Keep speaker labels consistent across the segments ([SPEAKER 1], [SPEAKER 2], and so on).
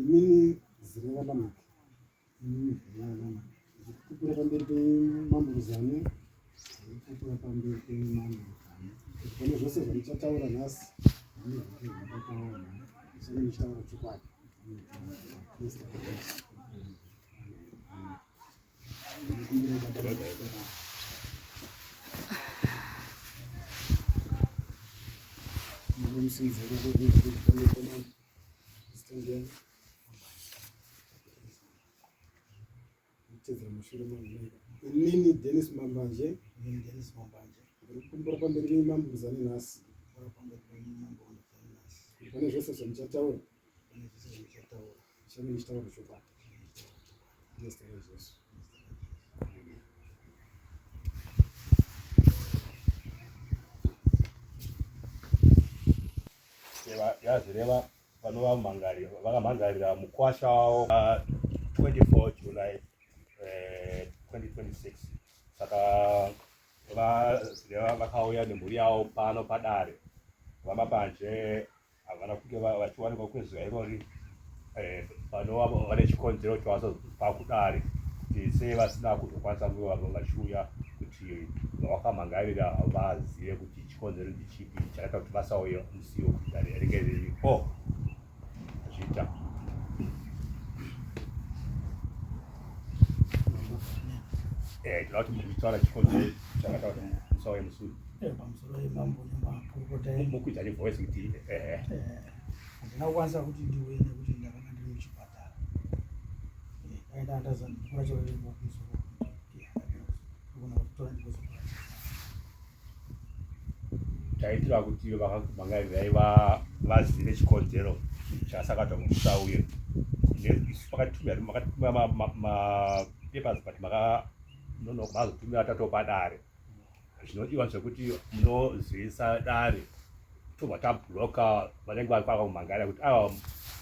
[SPEAKER 1] Inini Zireva Lamek. Inini Zireva Lamek. Ndikupupura pamberi pemambo Ruzane. Ndikupupura pamberi pemambo Ruzane. Kuti pane zvose zvandichataura nhasi, pane zvose zvandichataura nhasi, ndichange ndichitaura chokwadi. Nezita raJesu. Ndinokumbira baba. Munomusimudzira pamberi pamambo. Inini Dennis Mambanje,
[SPEAKER 2] Inini Dennis Mambanje,
[SPEAKER 1] ndiri kukumbura pamberi penyu Mambo Muzane nhasi.
[SPEAKER 2] Kumbura pamberi penyu Mambo Muzane nhasi.
[SPEAKER 1] Kuti pane zvose zvamuchataura,
[SPEAKER 2] Pane zvose zvamuchataura,
[SPEAKER 1] ndichange ndichitaura chokwadi. Nezita raJesu.
[SPEAKER 3] Yazvireva vanova mhangarira vakamhangarira mukwasha wavo 24 July 2026 eh, saka vazireva vakauya nemhuri yavo pano padare vamabanje havana kunge vachiwanikwa kwezuva irori eh, vanova vane chikonzero chavazopa kudare kuti sei vasina kuzokwanisa kunge vachiuya kuti vakamhangarira vazive kuti chikonzero ndechipi chakaita kuti vasauye musiwo kuti dare ringe riripo zviita eh, tinoda kuti mutaura chikonzero chakaita kuti musauye musi uyu
[SPEAKER 2] eh, pamusoro yemambo nemakurukota
[SPEAKER 3] mukuita nevoice kuti eh.
[SPEAKER 2] Handina kukwanisa kuti ndiuye nekuti ndakanga ndiri muchipatara ndaenda ndazandikura chero kumusoro
[SPEAKER 3] Taitira kuti vakakumhangarirai vazive chikonzero chasakata musauye isu pakatumira makatumira mapapers but makanonoka mazotumira tatopa dare zvinodiwa zvekuti munozivisa dare tobva tabloka vanenge vakakumhangarira kuti awa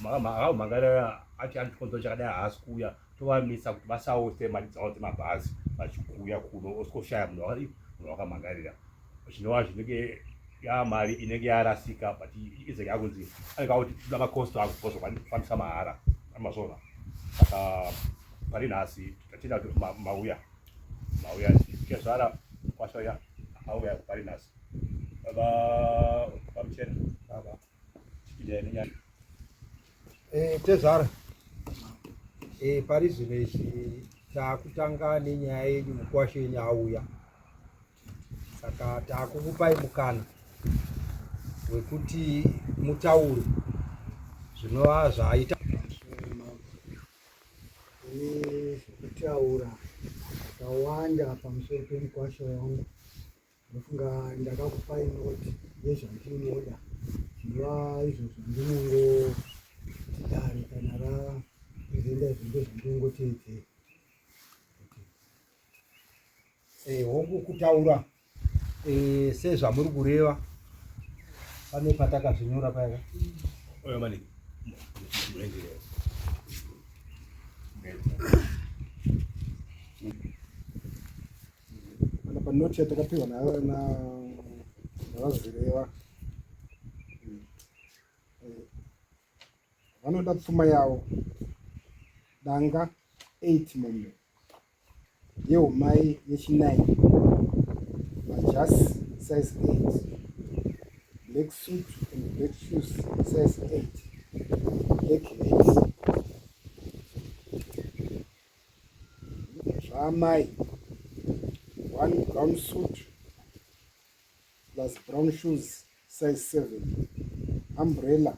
[SPEAKER 3] akakumhangarira ati ane chikonzero chakadai haasi kuuya tovamisa kuti vasause mari dzavo dzemabhazi vachikuuya kuno osikoshaya munhu wakadii munhu wakamhangarira zvinova zvinenge ya mari inenge yarasika but izenge yakunzi anenge akuti toda macost ako because wakandifambisa mahara amazvona saka pari nhasi tatenda kuti mauya mauya kezvara kwasha auya pari nhasi baba pamuchena baba chipindai nenyaya
[SPEAKER 4] Eh, tezvara eh, pari zvino izvi taakutanga nenyaya yenyu mukwasha yenyu auya saka taakukupai mukana wekuti mutaure zvinova zvaaita
[SPEAKER 2] zvekutaura zvakawanda pamusoro pemukwasha wangu Ndofunga ndakakupai note yezvandinoda zvinova izvo zvandinongoti dare kana rapresenta izvo ndozvandinongoteedzera.
[SPEAKER 4] Eh, hongu kutaura eh, sezvamuri kureva pane patakazvinyora paya
[SPEAKER 3] Oyo mani.
[SPEAKER 1] Kana panoti yatakapiwa navazireva eh, vanoda pfuma yavo danga 8 mombe yeumai yechi9 majasi size 8 black suit and black shoes size 8 black hat Zvaamai one brown suit plus brown shoes size 7 umbrella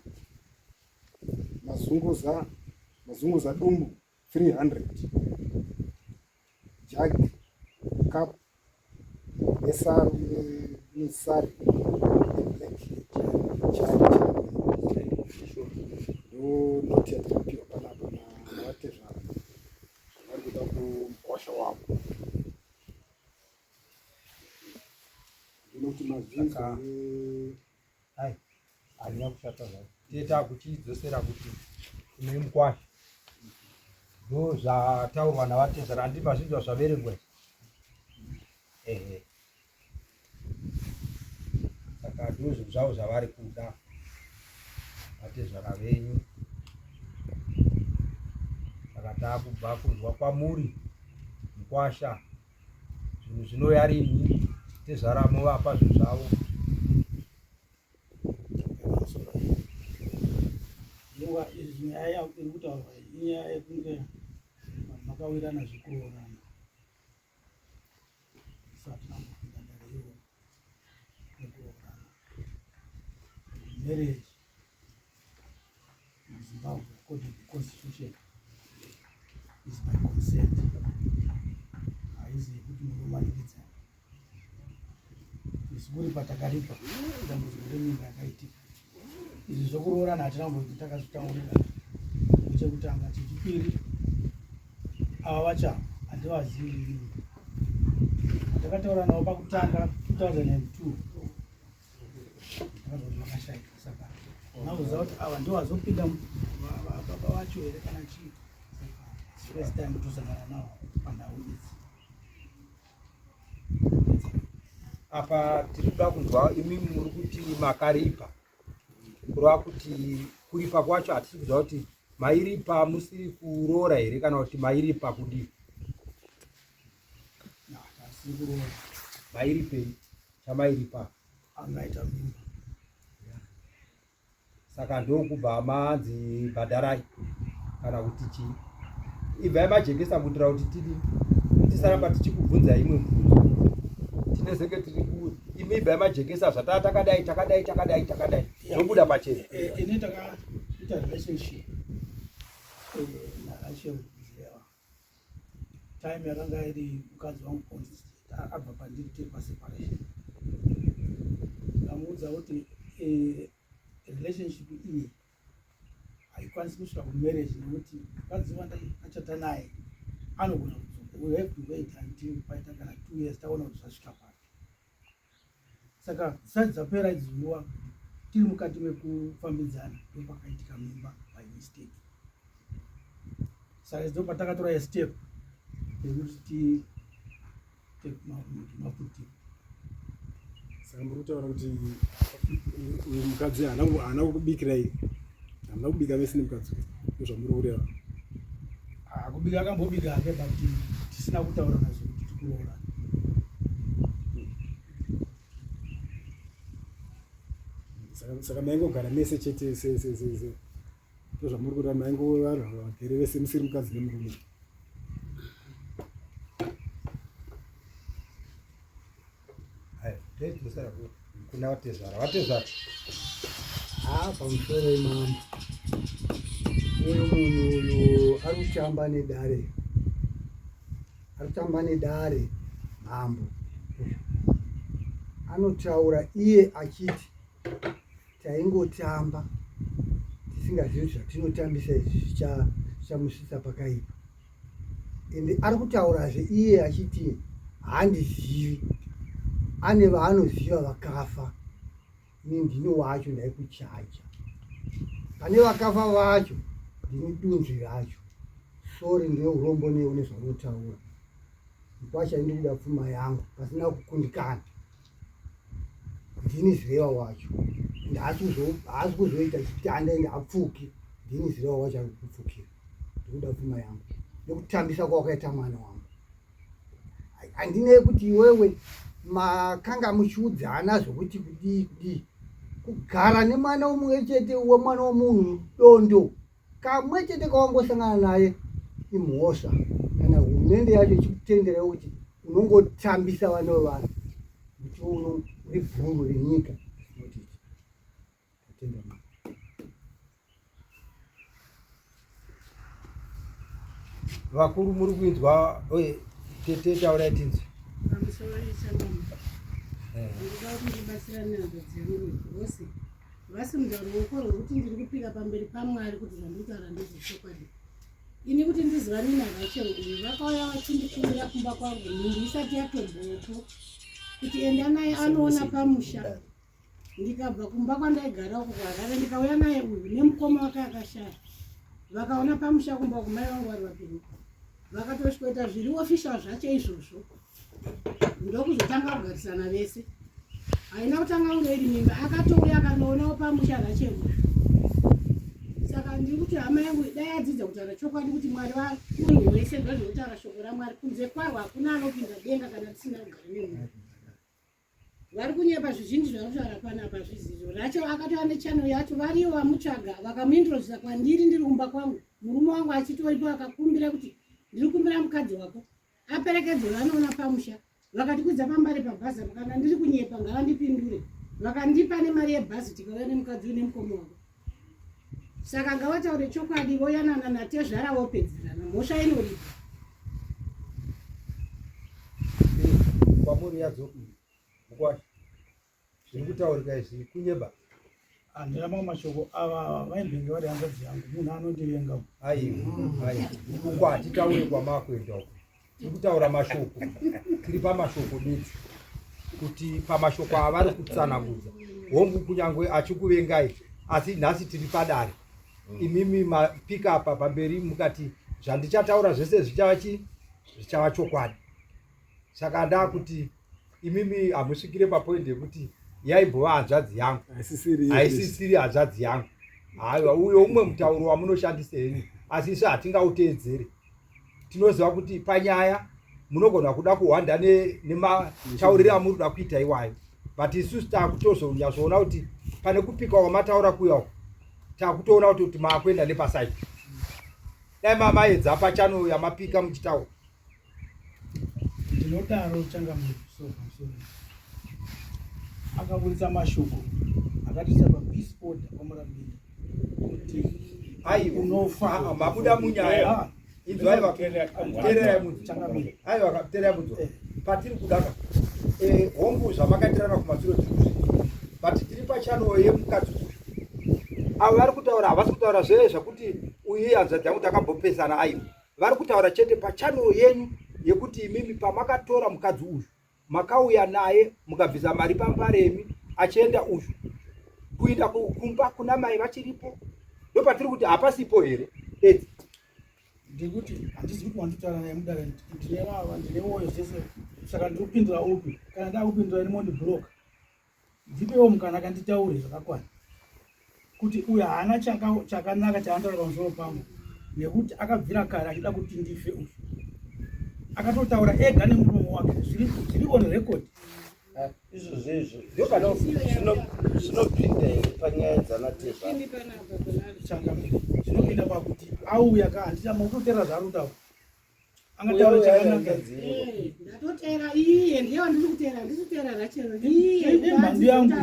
[SPEAKER 1] mazunguza mazunguza dumbu 300 jug cup nesaru nesari neblack ndo noti yatakapiwa panapa navatezvara zvavari kuda kumukwasha wavo ndinokuti mazvinzwa
[SPEAKER 4] ai handina kushata zvavo tiye takuchidzosera kuti kune mukwasha ndo zvataurwa navatezvara handi mazvinzwa zvaverengwa ehe saka ndozvinhu zvavo zvavari kuda vatezvara venyu. Takubva kunzwa kwamuri mukwasha zvinhu zvinouya rinhi tezvara movapa zvinhu zvavo.
[SPEAKER 2] Nyaya iri kutaurwa inyaya yekunge vanhu makawirana zvekuroorana isati tambopinda dare iroro rekuroorana. Marriage in Zimbabwe according to the constitution is by consent, haizi yekuti munomanikidzana. Isu kuripa takaripa dambudziko remimba yakaitika. Izvi zvokuroorana hatina kumboti takazvitaurira chekutanga. Chechipiri, ava vacho handivazivi inini. Takataura navo pakutanga 2002, takazoti vakashaika, saka nakuziva kuti ava ndovazopinda baba vacho here kana chii. Saka first time tosangana navo panhau idzi.
[SPEAKER 4] Apa tiri kuda kunzwa imimi muri kuti makaripa, kureva kuti kuripa kwacho hatisi kuziva kuti mairipa musiri kuroora here kana kuti mairipa kudii?
[SPEAKER 2] Asiri kuroora.
[SPEAKER 4] Mairipei chamairipa?
[SPEAKER 2] Angaita mimba.
[SPEAKER 4] Saka ndokubva manzi bhadharai kana kuti chii? Ibvai majekesa kuitira kuti tidi tisaramba tichikubvunza imwe mubvunzo, tinezenge tiri ku imi ibvai majekesa zvataa takadai takadai takadai takadai zvobuda pachena.
[SPEAKER 2] Ini takaita relationship naRachel Zilewa time yakanga iri mukadzi wangu abva pandiri, tiri paseparation. Ndamuudza kuti relationship iyi haikwanisi kusvika kumarriage nekuti mukadzi wandachata naye anogona kudzoka. We have to wait until paita kana 2 years, taona kuti zvasvika papi. Saka dzisati dzapera idzi nguva, tiri mukati mekufambidzana, ndopakaitika mimba by mistake. Saka ndo patakatora step yekuti tiite maputiro.
[SPEAKER 1] Saka muri kutaura kuti uyu mukadzi haana kukubikirai, hamuna kubika vese nemukadzi uyu, ndozvamuri kureva?
[SPEAKER 2] Ah, kubika akambobika hake, but tisina kutaura nazvo kuti tikuroora.
[SPEAKER 1] Saka maingogara mese chete, ndozvamuri kureva, maingova vanhu vagere vese musiri mukadzi nemurume?
[SPEAKER 4] Kuna vatezvara, vatezvara.
[SPEAKER 5] Ha, pamusoro imambo, uyu munhu uyu ari kutamba nedare, ari kutamba nedare. Mambo, uyu anotaura iye achiti taingotamba tisingazivi kuti zvatinotambisa izvi zvichamusvitsa pakaipa. Ende ari kutaurazve iye achiti handizivi, ane vaanoziva vakafa. Ini ndini wacho ndaikuchaja pane vakafa vacho, ndini dunzvi racho. Sorry, ndine urombo newe nezvaunotaura. Mkwasha, ndiri kuda pfuma yangu pasina kukundikana. Ndini Zirewa wacho, ende haasi kuzoita chitanda, ende hapfuki. Ndini Zirewa wacho ari kukupfukira. Ndikuda pfuma yangu nekutambisa kwawakaita mwana wangu. Handinei kuti iwewe makanga muchiudzana zvokuti kudii kudii, kugara nemwana umwe chete wemwana womunhu dondo kamwe chete kawangosangana naye imhosva. Kana hurumende yacho ichikutendera kuti unongotambisa vana vevanhu kuti uno uri bhuru renyika, not it. Tatenda mama.
[SPEAKER 4] Vakuru muri kuinzwa? Oye tete, taurai tinzwe.
[SPEAKER 6] Pamusoro ichamama, ndinoda kuti ndibatsirane hanzvadzi yangu vose vasimudza ruoko rwekuti ndiri kupika pamberi paMwari kuti zvandikutaura ndezvechokwadi. Ini kuti ndizivane naRachel uyu, vakauya vachindikumbira kumba kwangu nhumbu isati yatombopo, kuti enda naye anoona pamusha. Ndikabva kumba kwandaigara uko kuHarare, ndikauya naye uyu nemukoma wake akashaya. Vakaona pamusha kumba uku, mai vangu vari vapenyu. Vakatosvikoita zviri official zvacho izvozvo, ndokuzotanga kugarisana vese. Haina kutanga kunge iri mimba, akatouya akanoonawo pamusha Rachel. Saka ndiri kuti hama yangu dai Dai adzidza kutaura chokwadi kuti Mwari munhu wese ndozvinotaura shoko raMwari kunze kwarwo hakuna anopinda denga kana tisina kugara nemunhu. Vari kunyepa zvizhinji zvari kutaura panapa zvizizvo. Racho akatova nechannel yacho variyo vamutsvaga vakamuintrodusa kwandiri ndiri kumba kwangu murume wangu achitoripo akakumbira kuti ndiri kumbira mukadzi wako aperekedzwe vanoona pamusha vakatikwidza pambare pabhazi apo kana ndiri kunyepa ngavandipindure vakandipa nemari yebhazi tikauya nemukadzi uyu nemukoma wako saka ngavataure chokwadi voyanana natezvara vopedzerana mhosva inoripa
[SPEAKER 4] kwamuri yadzo mukwasha zviri kutaurika izvi kunyeba
[SPEAKER 2] handina mamwe mashoko ava vaimbenge vari hanzvadzi yangu munhu anondivenga
[SPEAKER 4] aiwa aiwa uko hatitaure kwamakuenda uko tiri kutaura mashoko tiri pamashoko bedzi kuti pamashoko avari kutsanangudza hongu kunyange achikuvengai asi nhasi tiri padare imimi mapika apa pamberi mukati zvandichataura zvese zvichava chi zvichava chokwadi saka ndakuti imimi hamusvikire papoindi yekuti yaimbova hanzvadzi yangu haisisiri hanzvadzi yangu haiwa uyo umwe mutauro wamunoshandisa henyu asi isu hatingauteedzere tinoziva kuti panyaya munogona kuda kuhwanda nematauriro amuri kuda kuita iwayo but isusu takutozonyatsoona kuti pane kupika wamataura kuya uku takutoona kuti kuti maakuenda nepasaidi dai mamaedza pachano yamapika muchitaura
[SPEAKER 2] Ndinodaro changamire so pamusoro akaburitsa mashoko akatiisa papeace order kwaMurambinda kuti
[SPEAKER 4] aiwa
[SPEAKER 2] unofa
[SPEAKER 4] ah, mabuda munyaya
[SPEAKER 2] ah.
[SPEAKER 4] inzwai vatererai munzwa
[SPEAKER 2] changamire
[SPEAKER 4] aiwa tererai munzwa
[SPEAKER 2] eh.
[SPEAKER 4] patiri kudaka eh, hongu zvamakaitirana kumasure tiri kuzvii but tiri pachano yemukadzi uyu avo vari kutaura havasi kutaura zvee zvekuti uyu hanzvadzi yangu takambopesana aiwa Vari kutaura chete pachannel yenyu yekuti imimi pamakatora mukadzi uyu makauya naye mukabvisa mari pambaremi achienda uyu kuenda kumba kuna mai vachiripo ndopatiri kuti hapasipo here edzi
[SPEAKER 2] ndikuti handizi kuti wanditaura naye mudare ndine vava ndine woyo zvese saka ndiri kupindura upi kana ndakupindura ini mondibloka Ndipewo mukana kanditaure zvakakwana kuti uyu haana chakanaka chaanotaura pamusoro pangu nekuti akabvira kare achida kuti ndife uyu akatotaura ega nemuromo wake zviri on record
[SPEAKER 7] ah, izvozvo izvo zvinopinda here panyaya dzanatezvachangamire
[SPEAKER 2] zvinopinda pakuti auya ka handichamukutoteera zvaari kutaura angataura chakanaka
[SPEAKER 6] ndatoteera iye ndiye wandiri kuteera handisi kuteera rachelo iye
[SPEAKER 2] imhandu yangu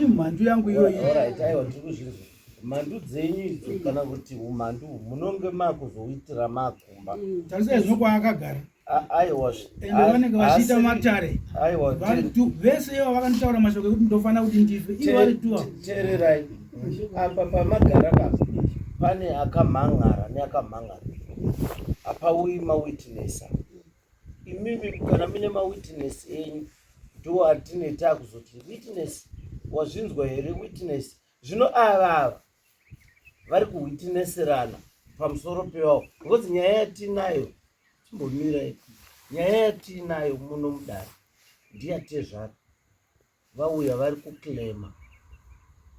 [SPEAKER 2] imhandu yangu iyoyi
[SPEAKER 7] alright aiwa tiri kuzvinzwa mhandu dzenyu idzo kana kuti umhandu munonge makuzoitira makumba
[SPEAKER 2] mm. tarisai zvino kwaakagara
[SPEAKER 7] aiwa
[SPEAKER 2] ende vanenge vachiita matare
[SPEAKER 7] aiwa
[SPEAKER 2] vese ivo vakanditaura mashoko ekuti ndofanira kuti ndife ivo vari tuwa
[SPEAKER 7] teererai apa pamagara ka pane akamhan'ara neakamhan'ara hapauyi mawitness imimi kana mine mawitness enyu ndo atine takuzoti witness wazvinzwa here witness zvino ava ava vari kuwitnesserana pamusoro pewawo because nyaya yatinayo chimbomirai nyaya yatinayo muno mudare ndiyatezvara vauya vari kuclaima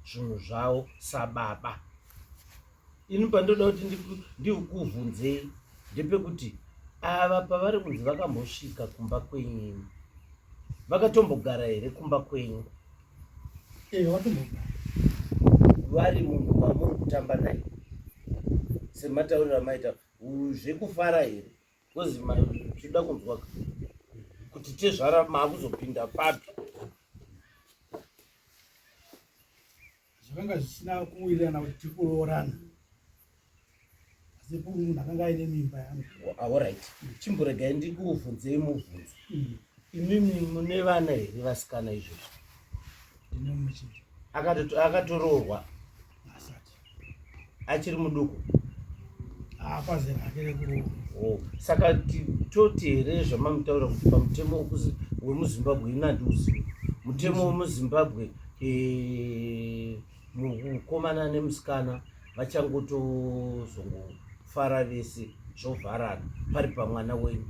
[SPEAKER 7] zvinhu zvavo sababa ini pandoda kuti ndikuvhunzei ndepekuti ava pavari kunzi vakambosvika kumba kwenyu imi vakatombogara here kumba kwenyu
[SPEAKER 2] eh, vatombogara
[SPEAKER 7] vari munhu wamuri kutamba naye sematauriro amaita zvekufara here Because tinoda kunzwa kuti tezvara maakuzopinda papi.
[SPEAKER 2] Zvakanga zvisina kuwirirana kuti tiri kuroorana. Asi munhu akanga aine mimba yangu.
[SPEAKER 7] Alright. Chimboregai ndikuvhunzei mubvunzo. Mm. Imimi mune vana here vasikana izvozvo?
[SPEAKER 2] Ndine mumwe chete.
[SPEAKER 7] Akatoroorwa?
[SPEAKER 2] Asati.
[SPEAKER 7] Achiri muduku?
[SPEAKER 2] Hapazera ake rekuroorwa.
[SPEAKER 7] Oh, saka toti here zvamamutaura kuti pamutemo wemuZimbabwe ini handiuzivi. Mutemo wemuZimbabwe eh, mukomana nemusikana vachangotozongofara vese zvovharana pari pamwana wenyu.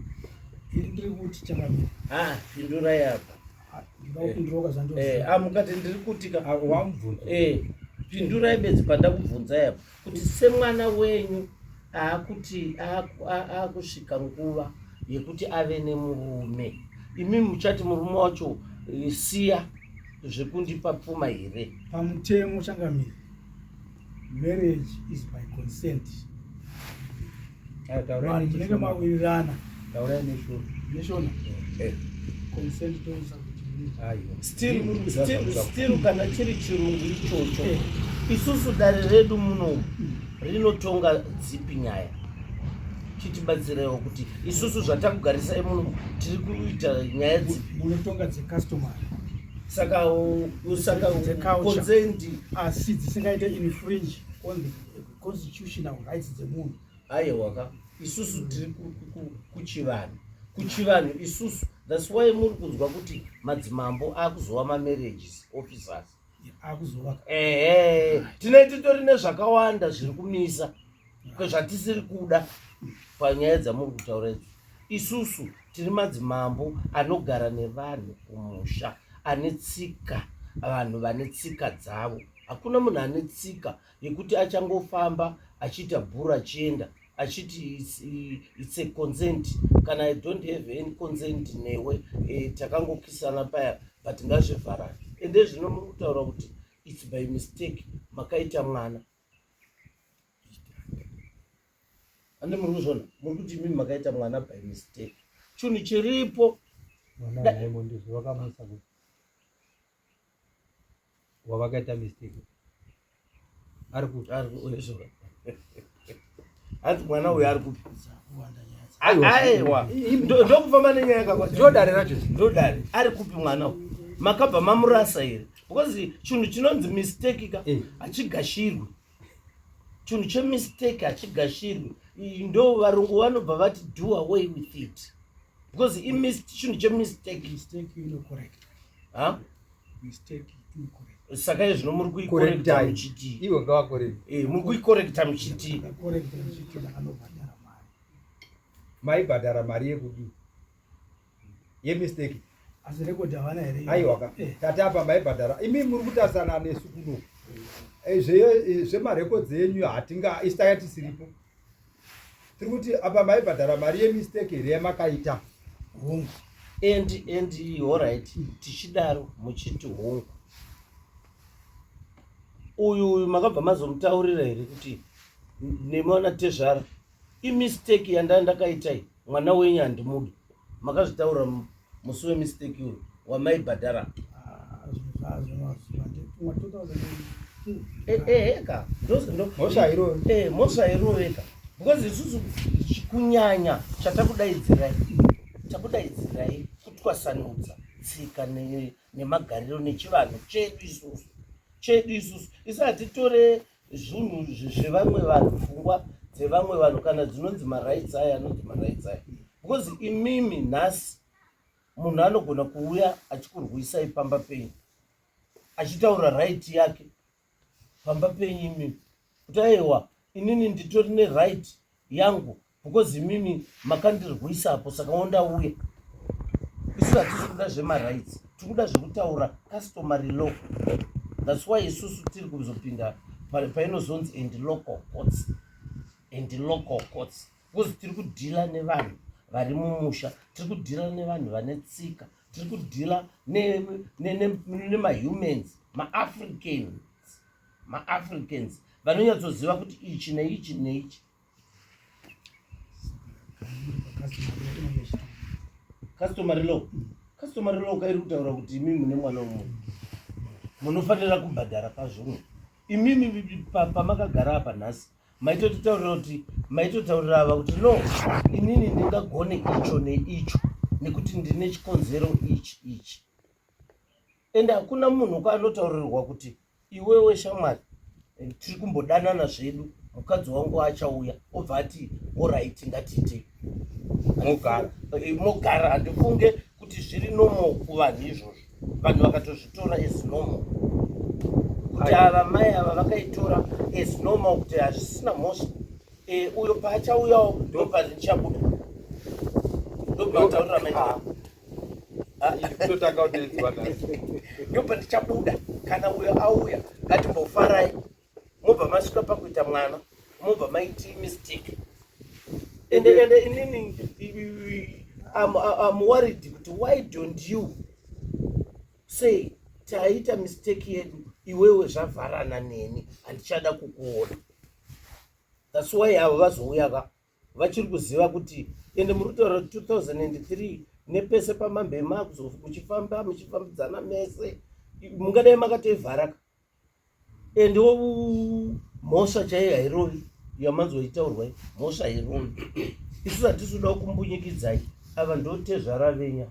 [SPEAKER 2] Ndiri kuti changamire.
[SPEAKER 7] Ah, pindurai apa.
[SPEAKER 2] Ah, ndinoda kupindura ukazvandiona.
[SPEAKER 7] Eh, ah, mukati ndiri kuti ka
[SPEAKER 4] ah, wamubvunza.
[SPEAKER 7] Eh. Pindurai bedzi pandakubvunzai apo kuti semwana wenyu aakuti aakusvika nguva yekuti ave nemurume, imi muchati murume wacho eh, siya zvekundipa pfuma here?
[SPEAKER 2] Pamutemo changamire, marriage is by consent. Vanhu munenge mawirirana.
[SPEAKER 4] Taurai neshona.
[SPEAKER 2] Neshona. Eh. Consent toisa kuti
[SPEAKER 7] still still still kana chiri chirungu ichocho eh. Isusu dare redu munomu rinotonga dzipi nyaya chitibatsirewo kuti isusu zvatakugarisai muno tiri kuita nyaya dzipi
[SPEAKER 2] munotonga dzecustomary
[SPEAKER 7] saka saka
[SPEAKER 2] consent asi dzisingaite infringe on the constitutional rights dzemunhu.
[SPEAKER 7] Aiwaka isusu tiri kuchivanhu kuchivanhu isusu thats why muri kunzwa kuti madzimambo akuzova mamarriages officers
[SPEAKER 2] akuzova
[SPEAKER 7] ehe tine titori nezvakawanda zviri kumisa zvatisiri kuda panyaya dzamuri kutaura idzo isusu tiri madzimambo anogara nevanhu kumusha ane tsika vanhu vane tsika dzavo hakuna munhu ane tsika yekuti achangofamba achiita bhuru achienda achiti it's a consent kana i don't have any consent newe eh, takangokisana paya but ngazvivharane ende zvino muri kutaura kuti its by mistake makaita mwana ande muri kuzvona muri kuti imimi makaita mwana by mistake chinhu chiripo
[SPEAKER 4] wavakaita mistake ari kupi
[SPEAKER 7] ari kupi hanzi mwana uyu ari kupi aiwa ndokufamba nenyaya kakwa
[SPEAKER 4] ndodare racho
[SPEAKER 7] ndodare ari kupi mwana uyu makabva mamurasa here because chinhu chinonzi mistake ka eh. hachigashirwi chinhu chemistake hachigashirwi ndo varungu vanobva vati do away with it because chinhu chemistake
[SPEAKER 2] ha
[SPEAKER 7] saka izvino muri kuikorekta muchiti
[SPEAKER 4] iwe ngavakorekta
[SPEAKER 7] eh, muri kuikorekta muchiti
[SPEAKER 4] maibhadhara mari yekudii yemistake
[SPEAKER 2] asi record havana here
[SPEAKER 4] aiwa eh. tati apa maibhadhara imi muri kutarisana nesu kuno eh, eh, zvemarekodzi enyu hatinga isi tanga tisiripo tiri kuti apa maibhadhara mari yemistake here yamakaita
[SPEAKER 7] hongu and and horit tichidaro muchiti hongu uyu uyu makabva mazomutaurira here kuti nemwana tezvara imistake yanda ndakaita iyi mwana wenyu handimudi makazvitaura musi wemistake uyu wamaibhadhara eheka mhosva iroveka because isusu kunyanya chatakudaidzirai takudaidzirai kutwasanudza tsika nemagariro nechivanhu chedu isusu chedu isusu isu hatitore zvinhu zvevamwe vanhu pfungwa dzevamwe vanhu kana dzinonzi marights aya anonzi marights aya because imimi nhasi munhu anogona kuuya achikurwisai pamba penyu achitaura right yake pamba penyu imimi kuti aiwa inini nditori neright yangu because imimi makandirwisa apo saka wondauya isu hatisi kuda zvemarights tiri kuda zvekutaura customary law thats why isusu tiri kuzopinda painozonzi and local courts and local courts because tiri kudhila nevanhu vari mumusha tiri kudhila nevanhu vane tsika tiri kudhila nemahumans maafricans maafricans vanonyatsoziva kuti ichi neichi neichi customary law customary law kairi kutaura kuti imi mune mwana umwe munofanira kubhadhara pazvimwe imimi pamakagara apa nhasi maitotaurira kuti maitotaurira ava kuti no inini ndingagone icho neicho nekuti ndine chikonzero ichi ichi ende hakuna munhu kwaanotaurirwa kuti iwewe shamwari eh, tiri kumbodanana zvedu mukadzi wangu achauya obva ati orit ngatiite
[SPEAKER 4] mogara
[SPEAKER 7] eh, mogara handifunge kuti zviri normal kuvanhu izvozvo vanhu vakatozvitora as normal kuti ava mai ava vakaitora as normal kuti hazvisina mhosva eh, uyo paachauyawo ndoparichabuda ndopataurira mai
[SPEAKER 4] kutotanga kutoidzwa nhasi
[SPEAKER 7] ndopandichabuda Kana uyo auya ngatimbofarai, mobva masvika pakuita mwana, mobva maiti mistake. Ende ende inini I'm worried kuti why don't you say taita mistake yedu, iwewe zvavharana neni, handichada kukuona. That's why avo vazouya ka vachiri kuziva kuti ende muri kutaura 2003 nepese pamambema muchifamba muchifambidzana mese, mungadai makatoivharaka. Ende mhosva chaiyo hairovi yamanzoitaurwa, mhosva hairovi. Isu hatisi kuda kumbunyikidzai, ava ndotezvara venya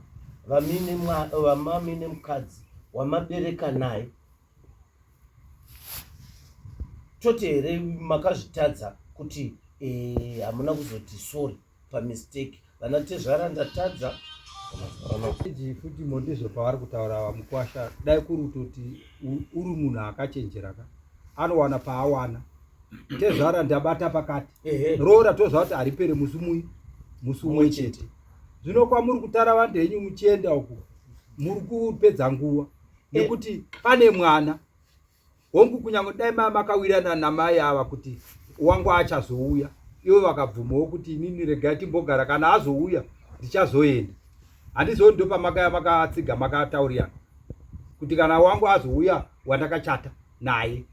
[SPEAKER 7] vamami nemukadzi wamabereka naye. Toti here makazvitadza kuti hamuna kuzoti sorry pamistake, vana tezvara ndatadza.
[SPEAKER 4] Iji futi mondizvo pavari kutaura vamukwasha, dai kuri kutoti uri munhu akachenjera ka, anowana paawana tezvara ndabata pakati, roora toziva kuti haripere musi mui musi umwe chete. Zvino kwamuri kutara vanhu henyu muchienda uku, muri kupedza nguva nekuti pane mwana. Hongu, kunyange dai maa makawirana namai ava kuti wangu achazouya, ivo vakabvumawo kuti inini regai timbogara, kana azouya ndichazoenda. Handizivo ndo pamakaya makatsiga makataurirana kuti kana wangu azouya wandakachata naye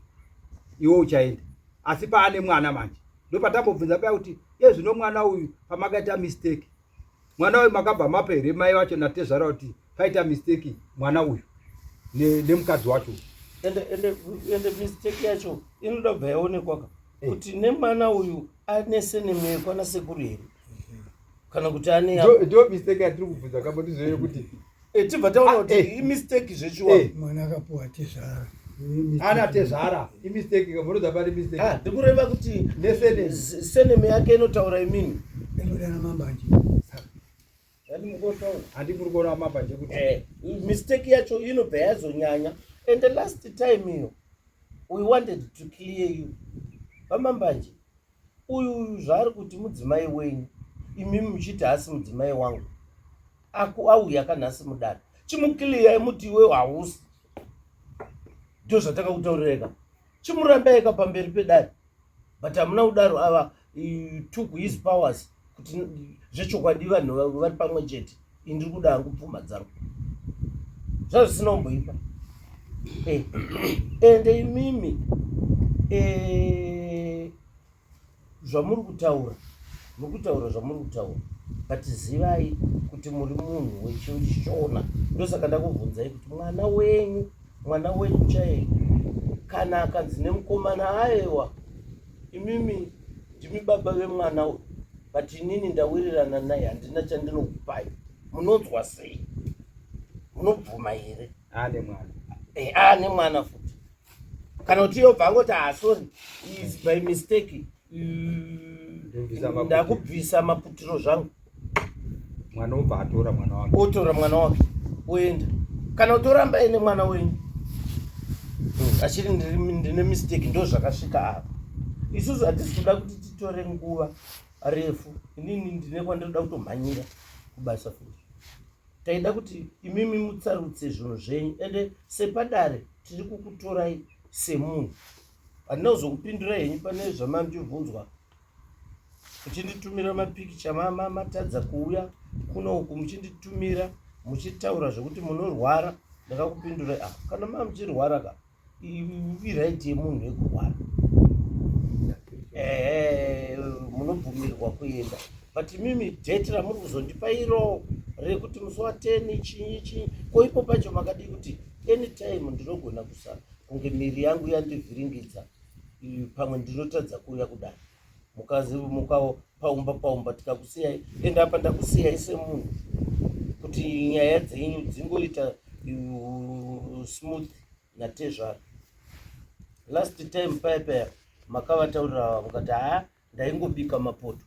[SPEAKER 4] iwe uchaenda, asi paane mwana manje ndopatambobvunza paya kuti iye zvino mwana uyu pamakaita mistake, mwana uyu makabva mapa here mai vacho natezvara kuti paita mistake mwana uyu nemukadzi wacho?
[SPEAKER 7] Ende mistake yacho inoda kubva yaonekwa ka kuti nemwana uyu ane seneme yekwana sekuru here kana kuti ane
[SPEAKER 4] Ndo mistake yatiri kubvunza kambotizoye kuti
[SPEAKER 7] Tibva taona kuti imistake zvechiwa.
[SPEAKER 5] Mwana akapuwa tezvara.
[SPEAKER 4] Ana tezvara imistake kamunoza pane mistake.
[SPEAKER 7] Ah, ndikureva kuti
[SPEAKER 4] nesene
[SPEAKER 7] seneme yake inotaura imini.
[SPEAKER 5] Inodana mambanje.
[SPEAKER 4] Handi muri kuona mambanje kuti
[SPEAKER 7] Mistake yacho inobva yazonyanya. And the last time iyo we wanted to clear you, vamambanje, uyu zvaari kuti mudzimai wenyu, imimi muchiti haasi mudzimai wangu, aku auya kanhasi mudare, chimuclear muti iwe hausi. Ndo zvatakakutaurirai, chimurambai ka pamberi pedare, but hamuna kudaro. Ava took his powers kuti zvechokwadi vanhu vari pamwe chete, indiri kuda hangu pfuma dzangu, zvazvisina kumboipa. Ende imimi zvamuri kutaura, muri kutaura zvamuri kutaura, but zivai kuti muri munhu wechishona. Ndosaka ndakubvunzai kuti mwana wenyu, mwana wenyu chaiye, kana akanzi nemukomana, aiwa, imimi ndimi baba vemwana uyu, but inini ndawirirana naye, handina chandinokupai, munonzwa sei? Munobvuma here?
[SPEAKER 4] Ane mwana.
[SPEAKER 7] Ane mwana futi, kana kuti yobva angoti, ah, sorry, is by mistake,
[SPEAKER 4] Ndobvisa maputiro.
[SPEAKER 7] Ndakubvisa maputiro zvangu.
[SPEAKER 4] Mwana obva atora mwana wake.
[SPEAKER 7] Otora mwana wake oenda, kana utoramba ine mwana wenyu achiri ndine mistake. Ndo zvakasvika apa. Isusu hatisi kuda kuti titore nguva refu. Inini ndine kwandinoda kutomhanyira kubasa futi. Taida kuti imimi mutsarutse zvinhu zvenyu, ende sepadare tiri kukutorai semunhu. Handina kuzokupindurai henyu pane zvamandibvunzwa muchinditumira mapikicha, matadza kuuya kunoku, muchinditumira muchitaura zvekuti munorwara. Ndakakupindurai, ah, kana maa muchirwara ka, iright yemunhu yekurwara, ehe, munobvumirwa kuenda. But imimi date ramuri kuzondipa iro rekuti musi wa10 chinyi chinyi, ko ipo pacho makadii kuti anytime ndinogona kusa kunge miri yangu yandivhiringidza, pamwe ndinotadza kuuya kudai, mukazi mukapaumba paumba tikakusiyai. Ende apa ndakusiyai semunhu kuti nyaya dzenyu dzingoita smooth natezvara. Last time paya paya makavataurira mukati, haa, ndaingobika mapoto.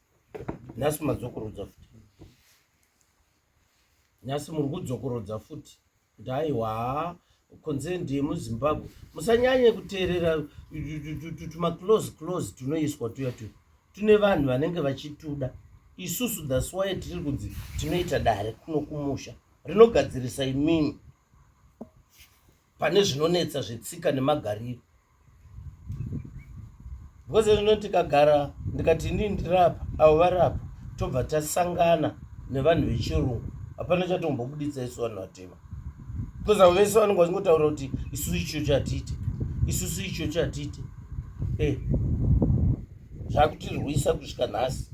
[SPEAKER 7] Nhasi madzokorodza futi, nhasi muri kudzokorodza futi kuti aiwa, consent yemuZimbabwe. Musanyanye kuteerera tumaclose close tunoiswa tuya tuya, tune vanhu vanenge vachituda. Isusu, that's why tiri kunzi tinoita dare kuno kumusha rinogadzirisa imimi. Pane zvinonetsa zvetsika nemagariro. Because zvino tikagara ndikati inini ndirapa avo varapa tobva tasangana nevanhu vechirungu hapana chatombobuditsa isu vanhu vatema because avo vese vanenge vachingotaura kuti isusu ichocho hatiite isusu ichocho hatiite e eh. zvakutirwisa kusvika nhasi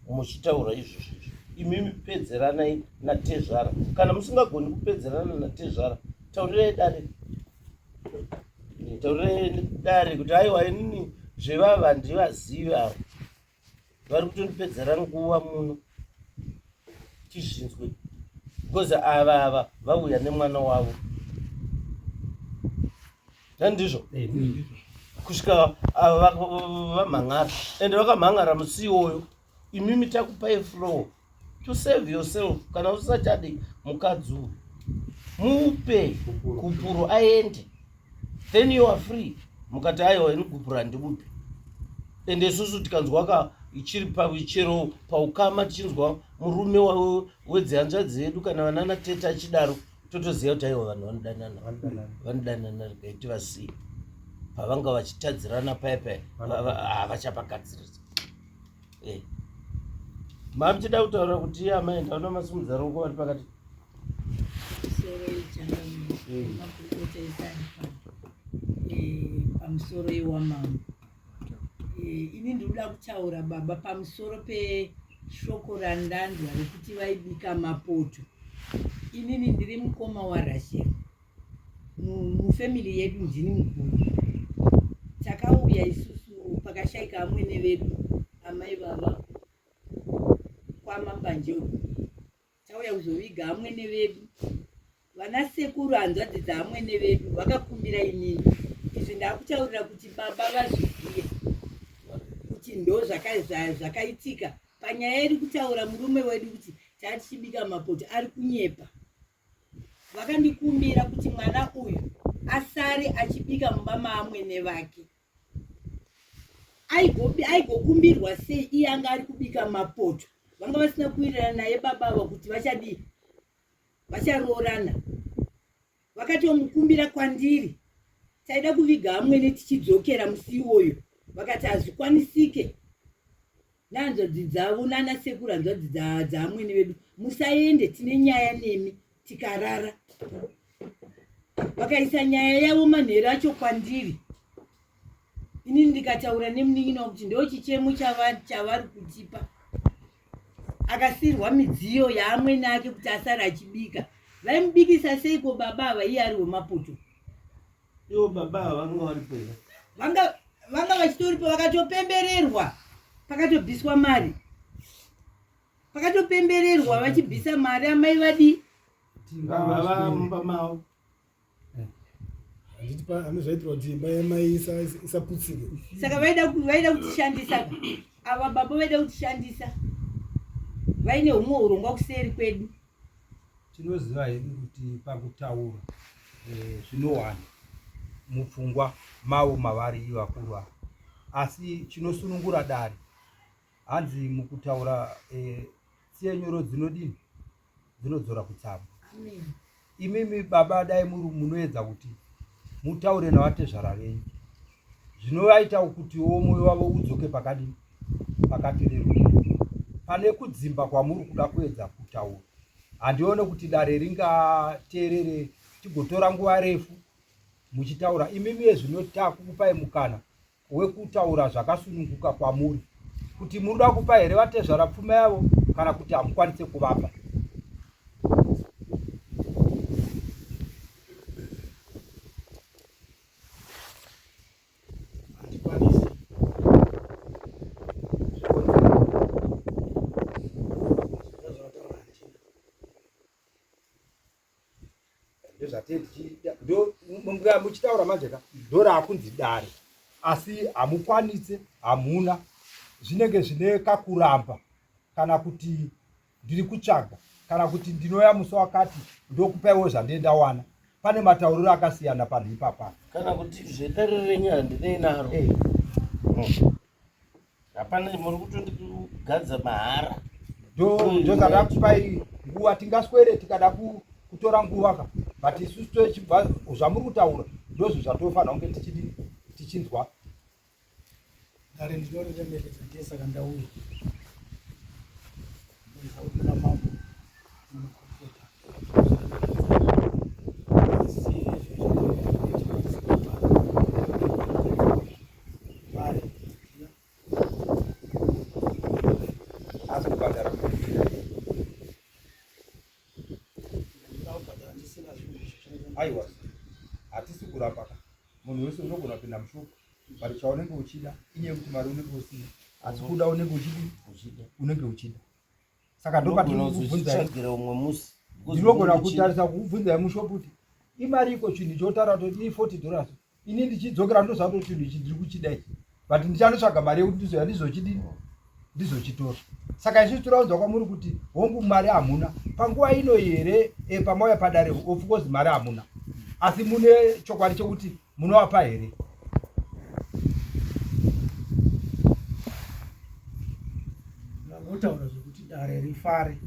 [SPEAKER 7] muchitaura izvozvo izvo imimi pedzeranai natezvara kana musingagoni kupedzerana natezvara taurirai dare taurirai dare kuti aiwa inini zvevava handivazivi ava vari kutondipedzera nguva muno tizvinzwe because ava ava vauya nemwana wavo handizvo eh, kusvika ava vamhan'ara ende vakamhan'ara musi iwoyo imimi takupai flow to save yourself kana usisachadi mukadzi uyu mupe gupuro aende then you are free mukati aiwa ini gupuro handimupi ende isusu tikanzwa ka ichiri chero paukama tichinzwa murume wedzihanzvadzi yedu kana vanana tete achidaro totoziva kuti aiwa vanhu vanodanana vanodanana regai tivasiye pavanga vachitadzirana paya paya havachapagadzirisa Eh. Mamuchida kutaura kuti iye amai ndaona masimudza ruoko vari pakati.
[SPEAKER 8] Pamusoro ichangamire eh. makurukota ese ari pano eh, pamusoro iwamambo ini ndinoda kutaura baba pamusoro peshoko randanzwa rekuti vaibika mapoto inini ndiri mukoma warashel mufamily yedu ndini mukuru takauya isusu pakashaika amwene vedu amai vava kwamambanje uku tauya kuzoviga amwene vedu vana sekuru hanzvadzi dzaamwene vedu vakakumbira inini izvi ndakutaurira kuti baba vazvizive kuti ndo zvakaitika panyaya iri kutaura murume wedu kuti tatichibika mapoto ari kunyepa Vakandikumbira kuti mwana uyu asare achibika mumba maamwene vake. Aigokumbirwa sei iye anga ari kubika mapoto? Vanga vasina kuwirirana naye baba ava kuti vachadii, vacharoorana. Vakatomukumbira kwandiri, taida kuviga amwene tichidzokera musi iwoyo, vakati hazvikwanisike. Nehanzvadzi dzavo nana sekuru hanzvadzi dzaamwene vedu musaende tine nyaya nemi tikarara vakaisa nyaya yavo manheru acho kwandiri inini ndikataura nemunin'ina kuti ndo chichemo chavari kutipa akasiirwa midziyo yaamwene ake kuti asare achibika vaimubikisa seiko baba ava iye ari wemapoto
[SPEAKER 7] Ivo baba ava vanga varipo here?
[SPEAKER 8] Vanga vanga vachitoripo vakatopembererwa pakatobviswa mari pakatopembererwa vachibvisa mari amai vadii
[SPEAKER 7] Vava mumba mavo.
[SPEAKER 1] Handiti pa ane zvaitirwa kuti imba yamai isaputsike.
[SPEAKER 8] Saka vaida vaida kutishandisa ava baba vaida kutishandisa vaine humwe hurongwa kuseri kwedu.
[SPEAKER 4] Tinoziva hedu kuti pakutaura eh, zvinowana mupfungwa mavo mavari ivo vakuru ava, asi chinosunungura dare hanzi mukutaura eh, tsiye nyoro dzinodini dzinodzora kutsamwa. Imimi baba dai muri munoedza kuti mutaure navatezvara venyu zvinovaita kutiwo mwoyo wavo udzoke pakadini pakati rerudo pane kudzimba kwamuri kuda kuedza kutaura handione kuti dare ringateerere tigotora nguva refu muchitaura imimi yezvino takukupai mukana wekutaura zvakasununguka kwamuri kuti munoda kupa here vatezvara pfuma yavo kana kuti hamukwanise kuvapa
[SPEAKER 2] handikwanisi
[SPEAKER 4] ndozvatee muchitaura manje ka ndoraakunzi dare asi hamukwanise hamuna zvinenge zvine kakuramba kana kuti ndiri kutsvaga kana kuti ndinouya musi wakati ndokupaiwo zvandee ndawana pane matauriro akasiyana panhu ipapa
[SPEAKER 7] kana kuti zvedare renyu handinei naro eh. Hapana muri kutondigadza mahara.
[SPEAKER 4] Ndozvatakupai nguva tingaswere tikada kutora nguva ka. But isusu tochibva zvamuri kutaura ndozvo zvatofanira kunge tichidini tichinzwa.
[SPEAKER 2] Dare ndinoriremekedza ndiye saka ndauya. Ndinoisa kuti kuna mambo nemakurukota. Asi izvo mari
[SPEAKER 4] Asi kubhadhara
[SPEAKER 2] ndinoda kubhadhara ndisina zvinhu izvo.
[SPEAKER 4] Aiwa, hatisi kuramba ka. Munhu wese unogona kupinda mushopu but chaunenge uchida inyaya yekuti mari unenge usina, asi kuda unenge uchidi
[SPEAKER 7] Uchida.
[SPEAKER 4] unenge uchida. Saka ndopatinokubvunzai,
[SPEAKER 7] Unozochitsvagira umwe musi. Because
[SPEAKER 4] ndinogona
[SPEAKER 7] unenge uchida.
[SPEAKER 4] kutarisa kukubvunzai mushopu kuti imari iko chinhu chotaura kuti i 40 dollars, ini ndichidzokera ndoziva kuti chinhu ichi ndiri kuchida ichi, but ndichanotsvaga mari yekuti ndizouya ndizochidini ndizochitora. Saka isusu tiraudza kwamuri kuti hongu mari hamuna panguva ino here, pamauya padare of course mari hamuna, asi mune chokwadi chekuti munovapa here?
[SPEAKER 2] Ndangotaura zvekuti dare rifare.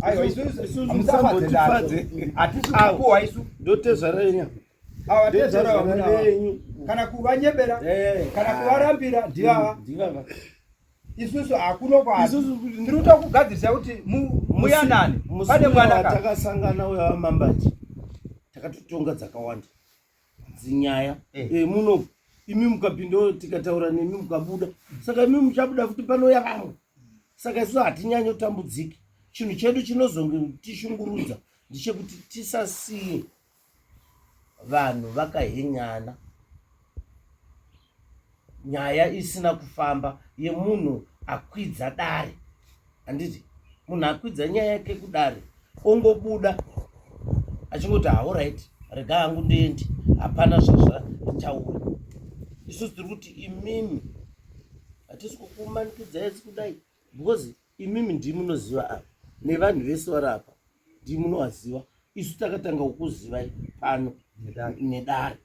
[SPEAKER 4] Aiwa, isusu
[SPEAKER 7] Isusu
[SPEAKER 4] hamusafadze dare.
[SPEAKER 7] musambotifadze.
[SPEAKER 4] Hatisi
[SPEAKER 7] Awo.
[SPEAKER 4] kupuwa isu.
[SPEAKER 7] Ndotezvara venyu.
[SPEAKER 4] Ava tezvara
[SPEAKER 7] Ndotezvara
[SPEAKER 4] vamuna ava.
[SPEAKER 7] venyu.
[SPEAKER 4] Kana kuvanyebera, kana kuvarambira ndivava.
[SPEAKER 7] Ndivava.
[SPEAKER 4] Isusu hakuno kwaari.
[SPEAKER 7] Isusu kuti-
[SPEAKER 4] Tiri kuda kugadzirisa kuti muyanane.
[SPEAKER 7] Musi
[SPEAKER 4] Pane
[SPEAKER 7] uya
[SPEAKER 4] mwana ka.
[SPEAKER 7] watakasangana uya wamambaji takatotonga dzakawanda dzinyaya. Muno imi mukapinda tikataura nemi mukabuda, saka imi muchabuda futi panouya vamwe. Saka isusu hatinyanyotambudziki. Chinhu chedu chinozongotishungurudza ndechekuti tisasiye vanhu vakahenyana nyaya isina kufamba yemunhu akwidza dare. Handiti munhu akwidza nyaya yake kudare ongobuda achingoti alright, rega hangu ndiende, hapana zvazvataura. Isusu tiri kuti imimi hatisi kukumanikidzai asi kudai, because imimi ndimi munoziva apa nevanhu vese vari apa ndimi munovaziva. Isu takatanga kukuzivai pano nedare,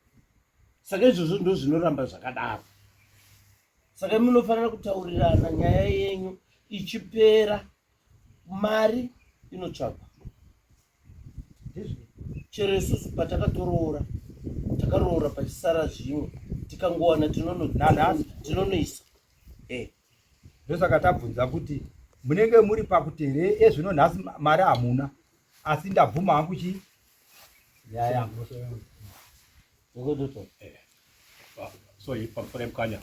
[SPEAKER 7] saka izvozvo ndo zvinoramba zvakadaro. Saka munofanira kutaurirana nyaya yenyu ichipera, mari inotsvagwa. Chero isusu patakatoroora, takaroora pachisara zvimwe, tikangowana tinonoisa.
[SPEAKER 4] Ndosaka tabvunza kuti munenge muri pakuti here ezvino nhasi mari hamuna, asi ndabvuma hangu chi nyaya yangu.
[SPEAKER 3] Sorry, pamusoro mukanya.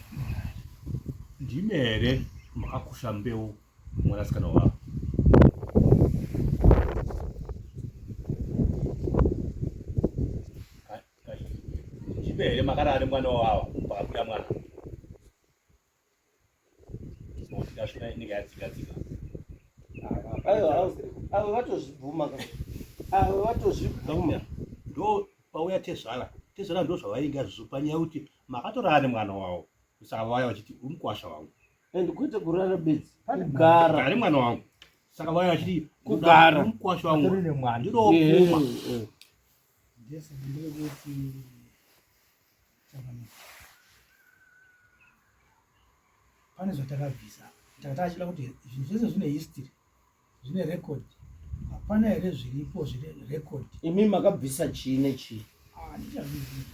[SPEAKER 3] Ndime here makakusha mbeu mwanasikana wavo? Ndime here makarara nemwana wavo pakabuda mwana? Ndashona inenge yatsika tsika.
[SPEAKER 7] Aiwa, avo vatozvibvuma ka. Avo vatozvibvuma.
[SPEAKER 3] Ndo pauya tezvara. Tezvara ndo zvavainga zvizvo panyaya kuti makatorara nemwana wavo. Saka vauya vachiti uri mukwasha wangu.
[SPEAKER 7] And kwete kurara bedzi, kugara.
[SPEAKER 3] Kugara nemwana wangu. Saka vauya vachiti
[SPEAKER 7] Kugara.
[SPEAKER 3] uri mukwasha wangu.
[SPEAKER 4] Atori nemwana.
[SPEAKER 3] Ndinopfuma.
[SPEAKER 2] Ndese ndiri kuti chakanaka. Pane zvatakabvisa. Takatachida kuti zvinhu zvese zvine history, zvine record. Hapana here zviripo zvine record?
[SPEAKER 7] Imi makabvisa chii nechii?
[SPEAKER 2] Handichazivi.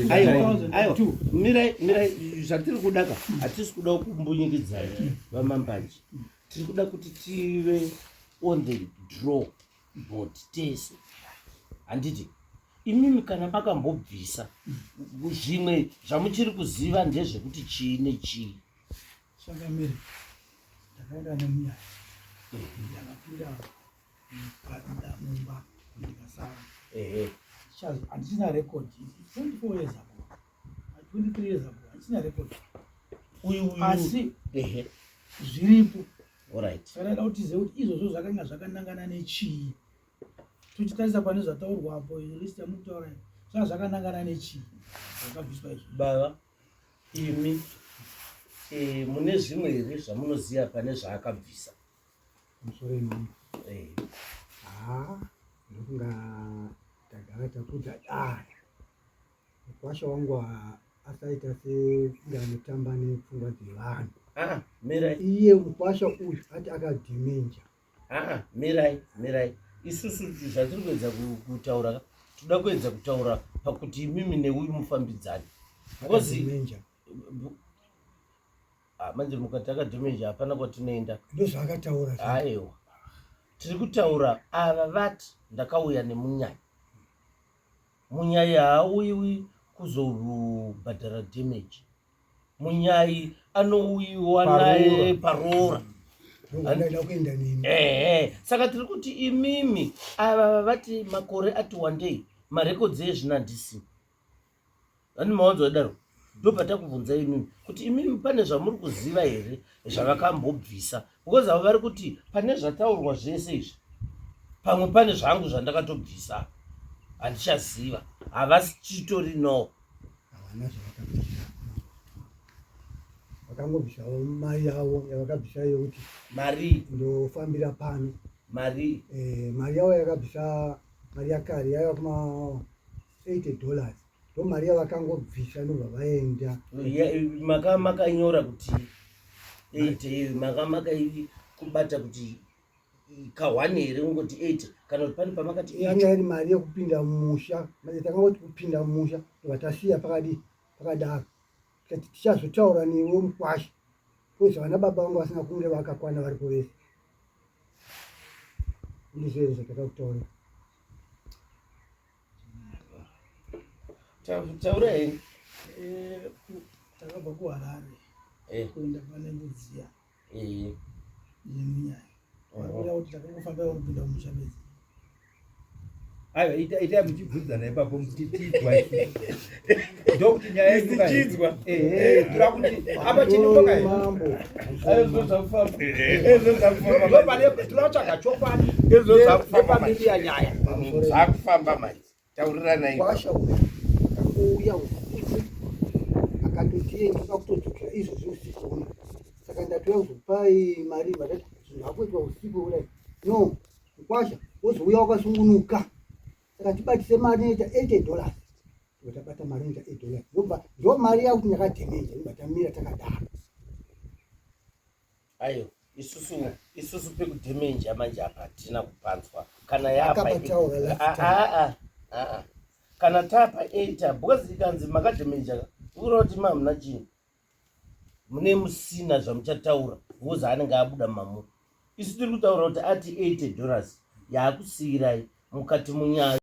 [SPEAKER 7] Aiwa, aiwa, mirai, mirai, zvatiri kuda ka, hatisi kuda kumbunyikidzai vamambanji. Tiri kuda kuti tive on the draw board tese. Handiti imimi kana makambobvisa zvimwe zvamuchiri kuziva ndezvekuti chii nechii?
[SPEAKER 2] Changamire, ndakaenda nemunyaya, ndakapinda mumba ndikasara. Handichina record. 24 years ago, 23 years ago, handichina record.
[SPEAKER 7] Uyu, uyu.
[SPEAKER 2] Asi zviripo.
[SPEAKER 7] Alright.
[SPEAKER 2] Saka ndaida kuti tizive kuti izvozvo zvakanga zvakanangana nechii. Tochitarisa pane zvataurwa apo, list yamukutaura iyi, zvanga zvakanangana nechii zvakabviswa izvo.
[SPEAKER 7] Baba, imi mune zvimwe here zvamunoziva pane zvaakabvisa?
[SPEAKER 5] Pamusoro imambo. Ndofunga tagara takudza dare. Mukwasha wangu asaita sekunge anotamba nepfungwa dzevanhu.
[SPEAKER 7] Mirai.
[SPEAKER 5] Iye mukwasha uyu ati akadementia.
[SPEAKER 7] Mirai, mirai. Isusu zvatiri kuedza kutaura ka, toda kuedza kutaura pakuti imimi neuyu mufambidzani. Because ah, manje mukati akadhemeja hapana kwatinoenda.
[SPEAKER 5] Ndozvaakataura.
[SPEAKER 7] Aiwa. Tiri kutaura ava vati ndakauya nemunyai. Munyai haauyiwi kuzobhadhara damage. Munyai anouyiwa naye paroora. Ehe, saka tiri kuti imimi ava vati makore ati wandei marekodzi ezvino handisina. Vani mawanzo vadaro ndopatakubvunza imimi kuti imimi pane zvamuri kuziva here zvavakambobvisa because avo vari kuti pane zvataurwa zvese izvi pamwe pane zvangu zvandakatobvisa handichaziva havasi chitori no
[SPEAKER 5] havana zvavakabvisa vakangobvisawo mari yavo yavakabvisa yekuti
[SPEAKER 7] mari
[SPEAKER 5] ndofambira pano
[SPEAKER 7] mari
[SPEAKER 5] eh, mari yavo yakabvisa mari yakare yaiva kuma 80 dollars ndo mari yavakangobvisa ndobva vaenda
[SPEAKER 7] maka makanyora kuti 80 maka makaikubata kuti kahwani here ungoti 80 kana kuti pane pamakati
[SPEAKER 5] yanga iri mari yekupinda mumusha manje takangoti kupinda mumusha ndobva tasiya pakadii pakadaro tikati tichazotaura newe mukwasha kozi vana baba vangu vasina kunge vakakwana varipo vese ndizvo here zvatakakutaurira
[SPEAKER 7] Taura henyu.
[SPEAKER 2] Eh, takabva kuHarare eh. kuenda pane Mbudziya eh. nemunyaya vakuda kuti takangofamba kupinda mumusha bedzi.
[SPEAKER 4] Aiwa, itai muchibvunzana ipapo muchitidzwa ndokuti nyaya yedu
[SPEAKER 9] Tichidzwa.
[SPEAKER 4] Ehe, tura kuti apa chiripo
[SPEAKER 5] mambo.
[SPEAKER 4] Tinotsvaga chokwadi nepamiri nyaya.
[SPEAKER 7] Zvakufamba manje. Tauriranai.
[SPEAKER 5] Kwasha uyu akangouya usiku akatoti iye ndinoda kutodzokera izvozvi usiku uno. Saka ndatouya kuzokupai mari matati zvinhu zvakuitwa usiku kudai. No, mkwasha wozouya wakasungunuka. Saka tibatise mari inoita 80 dollars. Tabata mari inoita 8 dollars. Ndobva ndo mari yakuti ndakadhemeja ndobva tamira takadaro.
[SPEAKER 7] Ayo isusu isusu pekudhemenja manje apa hatina kupanzwa kana yapa
[SPEAKER 5] Akapataura last
[SPEAKER 7] Ah,
[SPEAKER 5] time.
[SPEAKER 7] ah, ah, ah, ah. kana tapa 8 because ikanzi makadhemenja kureva kuti mamuna chinhu mune musina zvamuchataura because anenge abuda mamuri isu tiri kutaura kuti ati 80 dollars yaakusiyirai mukati munyaya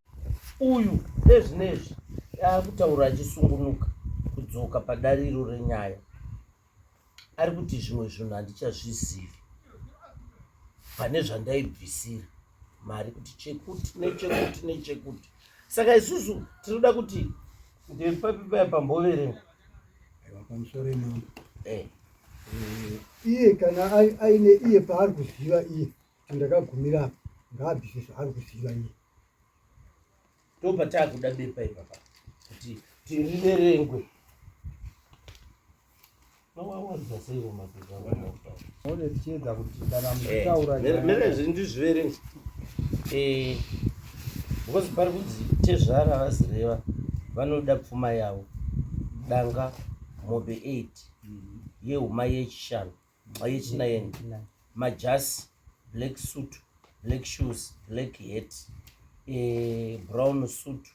[SPEAKER 7] uyu ezvinezvi akutaura achisungunuka kudzoka padariro renyaya ari kuti zvimwe zvinhu handichazvizivi pane zvandaibvisira mari kuti chekuti nechekuti nechekuti saka isusu tinoda kuti ndepapi paya pamboverenga
[SPEAKER 5] Aiwa, pamusoro imambo
[SPEAKER 7] eh.
[SPEAKER 5] Iye kana aine iye paari kuziva iye kuti ndakagumira apa ngaabvise zvaari kuziva iye.
[SPEAKER 7] Ndopataakuda bepa ipapa kuti tiriverengwe. Mawawanza seiwo mapepa
[SPEAKER 4] One tichiedza kuti kana muchitaura nyaya-
[SPEAKER 7] Mene ndizviverenge. Because pari kunzi tezvara vazireva vanoda pfuma yavo danga mombe 8 yehuma yechishanu yechinaini majasi black suit black shoes black hat brown suit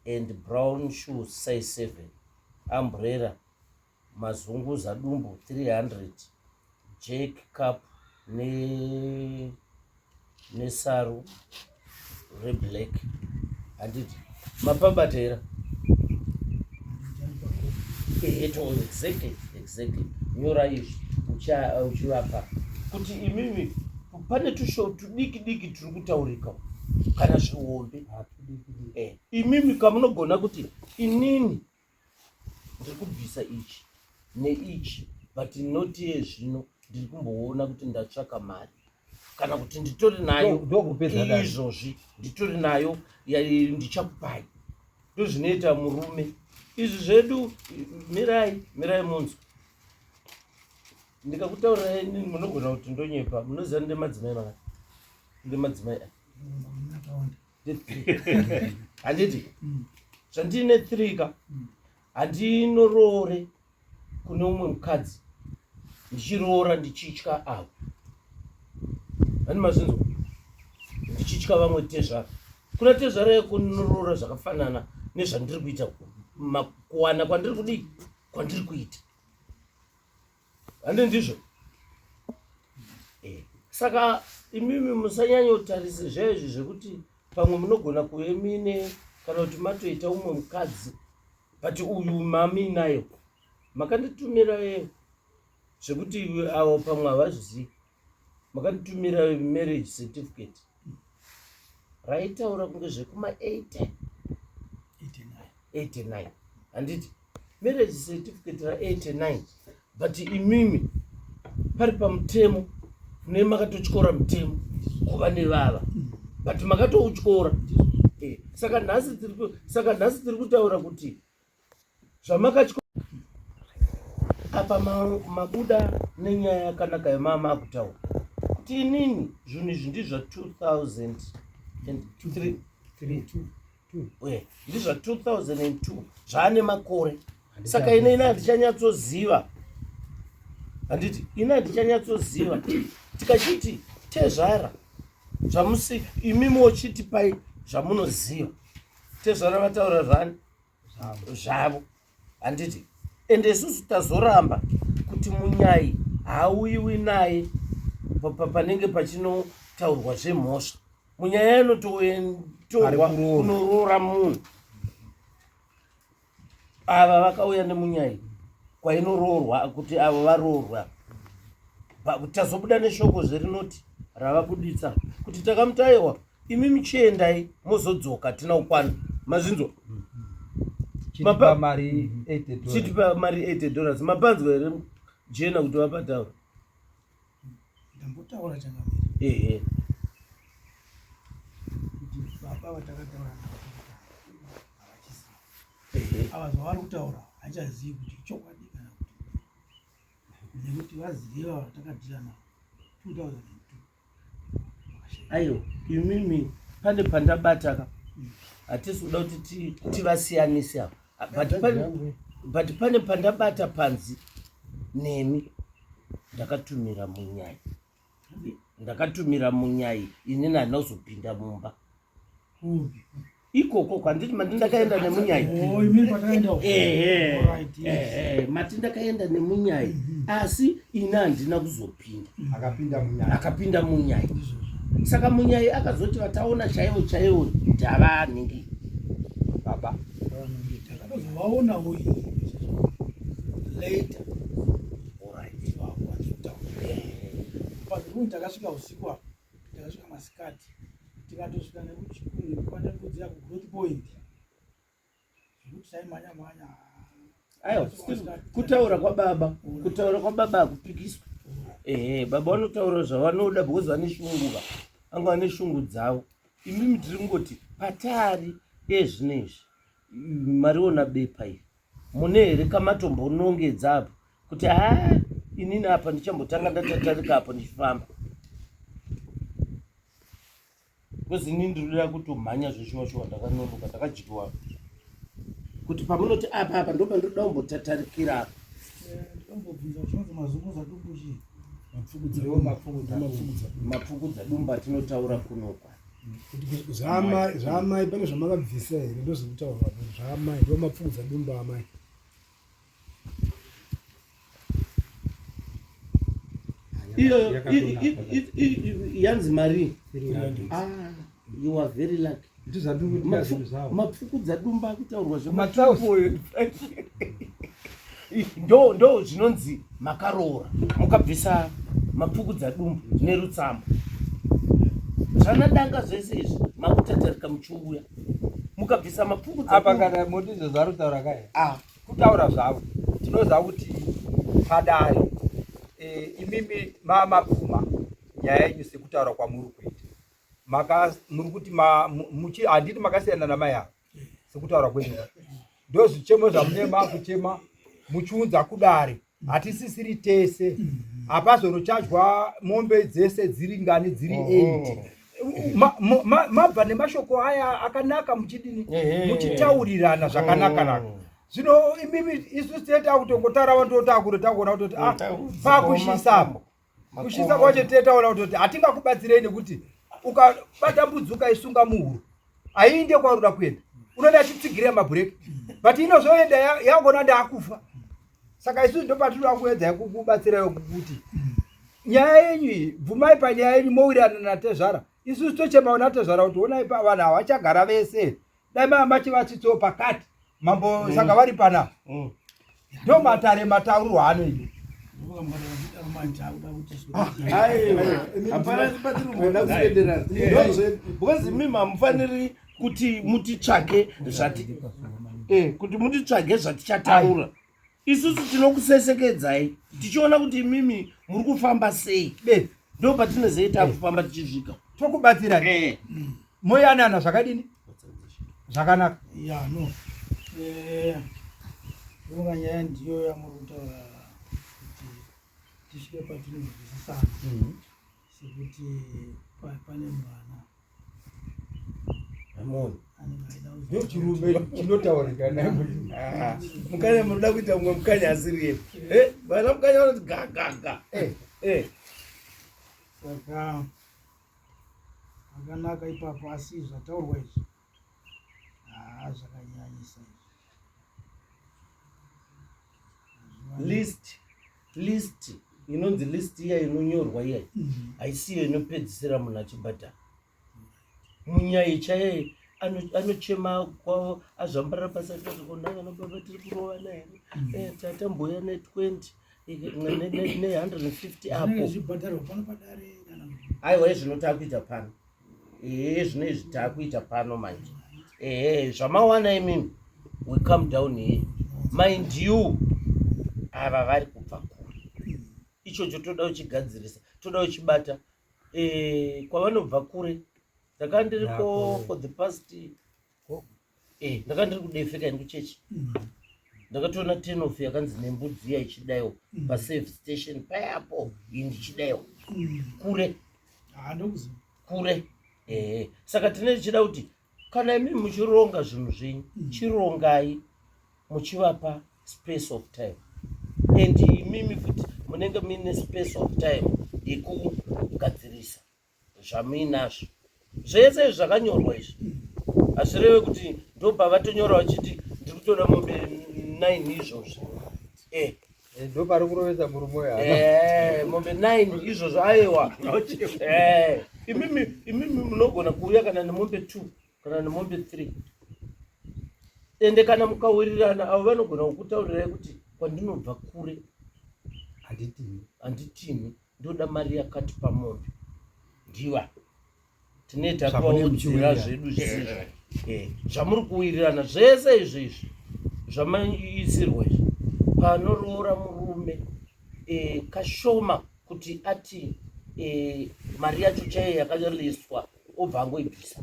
[SPEAKER 7] and brown shoes size 7 umbrella mazunguza dumbu 300 jack cup nesaru reblack. Handiti mapabata here? Eto, exactly, exactly. Nyora izvi uchivapa kuti imimi pane tusho tudiki diki turi kutaurika kana zvihombe. Imimi kamunogona kuti inini ndiri kubvisa ichi neichi but not yezvino ndiri kumboona kuti ndatsvaka mari kana kuti nditori nayo
[SPEAKER 4] Ndokupedza dare.
[SPEAKER 7] izvozvi nditori nayo ndichakupai. Ndozvinoita murume izvi zvedu. Mirai, mirai munzwe. Ndikakutaurirai inini munogona kuti ndonyepa. Munoziva ndine madzimai makati ndine madzimai aya handiti zvandine 3 ka handinoroore kune umwe mukadzi ndichiroora ndichitya avo hani mazvinzwa. Ndichitya vamwe tezvara. Kuna tezvara yekunoroora zvakafanana nezvandiri kuita kuwana kwandiri kudii kwandiri kuita. Handi ndizvo? Eh, saka imimi musanyanyotarise zvaizvi zvekuti pamwe munogona kuve mine kana kuti matoita umwe mukadzi but uyu mamuinayo makanditumira eh, zvekuti avo pamwe havazvizivi makanditumira marriage certificate raitaura kunge zvekuma 80 89 handiti marriage certificate ra 89 but imimi pari pamutemo ne makatotyora mutemo kuva nevava but makatoutyora eh, saka nhasi saka nhasi tiri kutaura kuti zvamakatyo apa mabuda nenyaya yakanaka yamama akutaura kuti inini zvinhu izvi ndizva 2003 ndizva 2002 zvaane makore saka ine ine handichanyatsoziva handiti ine handichanyatsoziva tikachiti tezvara zvamusi imimi wochiti pai zvamunoziva tezvara vataura zvani zvavo handiti ende isusu tazoramba kuti munyai haauyiwi naye panenge pachinotaurwa zvemhosva munyaya inototorwa kunoroora munhu ava vakauya nemunyai kwainoroorwa kuti avo varoorwa tazobuda neshoko zverinoti ravabuditsa kuti takamutaiwa imi muchiendai mozodzoka tina kukwana mazvinzwa
[SPEAKER 4] chitipa mari 80 dollars
[SPEAKER 7] chitipa mari 80 dollars mapanzwa here jena kuti vapataura
[SPEAKER 2] ndambotaura changamire
[SPEAKER 7] ehe
[SPEAKER 2] kuti baba vatakataura navo havachizivi ava zvavari kutaura hachazivi kuti chokwadi kana kuti nekuti vaziva vatakadhira navo 2002
[SPEAKER 7] Aiwa, imimi pane pandabata ka hatisi kuda kuti tivasiyanise apa but pane pandabata panzi nemi ndakatumira munyai ndakatumira munyai inini handina kuzopinda mumba ikoko kwanditi mati ndakaenda nemunyai
[SPEAKER 2] oh,
[SPEAKER 7] mati ndakaenda nemunyai mhm. asi ini handina kuzopinda akapinda munyai saka munyai akazoti vataona chaivo chaivo ndavanhingi
[SPEAKER 4] baba
[SPEAKER 2] vaonawo later takasvika usiku apo takasvika masikati tikatosvika nekuchikungu kwane mbudzi yako growth point zvekuti taimhanya mhanya
[SPEAKER 7] aiwa kutaura kwababa kutaura kwababa hakupikiswi ehe baba vanotaura zvavanoda because vane shungu va anga vane shungu dzavo imimi tiri kungoti patari ezvino izvi mariona bepa iri mune here kamatombonongedza apo kuti haa inini apa ndichambotanga ndatatarika apo ndichifamba because inini ndinoda kutomhanya zveshuwa shuwa ndakanonoka ndakadyiwa kuti pamunoti apa apa ndo pandinoda kumbotatarikira apa mapfukudza dumba atinotaura kunokwa
[SPEAKER 1] zvaamai pane zvamakabvisa here ndozvekutaura zvaamai ndo mapfukudza dumba amai
[SPEAKER 7] iyo yanzi mari ah, you are very lucky mapfukudza dumba akutaurwa zvemaoyo ndo ndo zvinonzi makaroora mukabvisa mapfukudza dumbu nerutsamba zvanadanga zvese izvi makutatarika muchiuya mukabvisa mapfukudza
[SPEAKER 4] apa kana moti izvo zvarutaura kai ah. Kutaura zvavo tinoziva kuti padare e, imimi mamapfuma nyaya yenyu sekutaura kwamuri kuita maka muri kuti handiti makasiyana namai ava sekutaura kwenyu ndozvichemo zvamune makuchema muchiunza kudare hatisisiri tese hapazonochajwa mombe dzese dziri ngani dziri 8 mabva nemashoko aya akanaka muchidini muchitaurirana zvakanaka naka mm. zvino imimi isu tee takutongotaura vandotakure takuona kutoti ah, pakushisa apo kushisa kwacho tee taona kutoti hatingakubatsirei nekuti Ukabata mbudzi ukaisunga muhuro haiinde kwauri kuenda, unoenda achitsigira mabhureki, but inozoenda yangona ndaakufa. Saka isusu ndopatinoda kuedza kukubatsirayo kuti nyaya yenyu iyi, bvumai panyaya yenyu mowirirana natezvara. Isusu tochemawo natezvara kuti onai vanhu havachagara vese, dai mava machivatsitsewo pakati mambo. Saka vari panapa ndo matare mataurirwo anoita.
[SPEAKER 7] Hapana patiri kumboda kuenderana, because imimi hamufaniri kuti mutitsvage zvati kuti mutitsvage zvatichataura. Isusu tinokusesekedzai tichiona kuti imimi muri kufamba sei.
[SPEAKER 4] Bedzi.
[SPEAKER 7] Ndo patinozoita kufamba tichisvika.
[SPEAKER 4] Tokubatsirai moyanana zvakadini zvakanaka.
[SPEAKER 2] Ya, no, ndonga nyaya ndiyo yamuri kutaura kuti tisvike patinonzwisisana, sekuti pane mwana
[SPEAKER 7] Amoni.
[SPEAKER 2] anenge aida
[SPEAKER 4] Ndo chirume chinotaurika.
[SPEAKER 7] Mukanya, munoda kuita mumwe mukanya asiri ye vana mukanya vanoti ga ga ga.
[SPEAKER 2] Saka akanaka ipapo, asi zvataurwa izvi, haa, zvakanyanyisa izvi.
[SPEAKER 7] List inonzi list iya inonyorwa iya haisiyo inopedzisira munhu achibhadhara. Munyai chaiye anochema kwavo azvambarara pasati vana baba tiri kurovana here. Tatamboya ne20 ne150 apo.
[SPEAKER 2] Zvibhadharwa pano padare kana?
[SPEAKER 7] Aiwa, izvino taakuita pano. Ehe, zvino izvi taakuita pano manje. Ehe, zvamawana imimi, we come down here. Mind you, ava vari kubva kure, ichocho toda kuchigadzirisa, toda kuchibata. Kwavanobva kure. Ndakanga ndiriko for the past ndakanga ndiri kuDefe kaini kuchechi. Ndakatoona turn-off yakanzi nembudzi iya ichidaiwo paservice station payapo, iyi ndichidaiwo kure.
[SPEAKER 2] Handokuziva.
[SPEAKER 7] Kure, ehe. Saka tine tichida kuti kana imi muchironga zvinhu zvenyu, chirongai muchivapa space of time, and imimi futi munenge muine space of time yekugadzirisa zvamuinazvo zvese. Izvi zvakanyorwa izvi hazvireve kuti ndobva vatonyora vachiti ndiri kutoda mombe 9 izvozvo.
[SPEAKER 4] Ndo pari kurovesa murume uyo.
[SPEAKER 7] Mombe 9 izvozvo, aiwa. Imimi munogona kuuya kana nemombe 2 kana nemombe 3, ende kana mukawirirana, avo vanogona kukutaurirai kuti kwandinobva kure,
[SPEAKER 4] handitini.
[SPEAKER 7] Handitini, ndoda mari yakati pamombe. Ndiva tine
[SPEAKER 4] Zvamune
[SPEAKER 7] takuvaudza
[SPEAKER 4] muchiwirirana.
[SPEAKER 7] zvedu zvisizvo. Zvamuri kuwirirana zvese izvi, izvi zvamaisirwa izvi, panoroora murume kashoma kuti ati mari yacho chaiyo yakaliswa obva angoibvisa.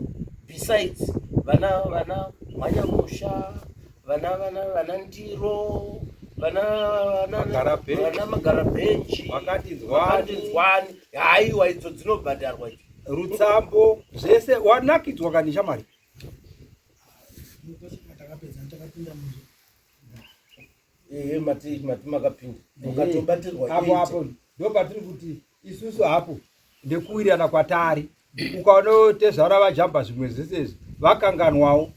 [SPEAKER 7] Besides vana mwanyamusha, vana ndiro, vana
[SPEAKER 4] Magarabhenji.
[SPEAKER 7] vana magarabhenji.
[SPEAKER 4] Vakandinzwani.
[SPEAKER 7] Vakandinzwani, haiwa, idzo dzinobhadharwa idzo.
[SPEAKER 4] Rutsambo, zvese. Wanakidzwa kani shamwari?
[SPEAKER 2] Takapedza, takapinda muzvo.
[SPEAKER 7] Ehe, mati makapinda mukatobatirwa.
[SPEAKER 4] Apo apo ndo patiri kuti isusu hapo ndekuwirirana kwatari. Ukaona tezvara vajamba zvimwe zvese izvi, vakanganwawo.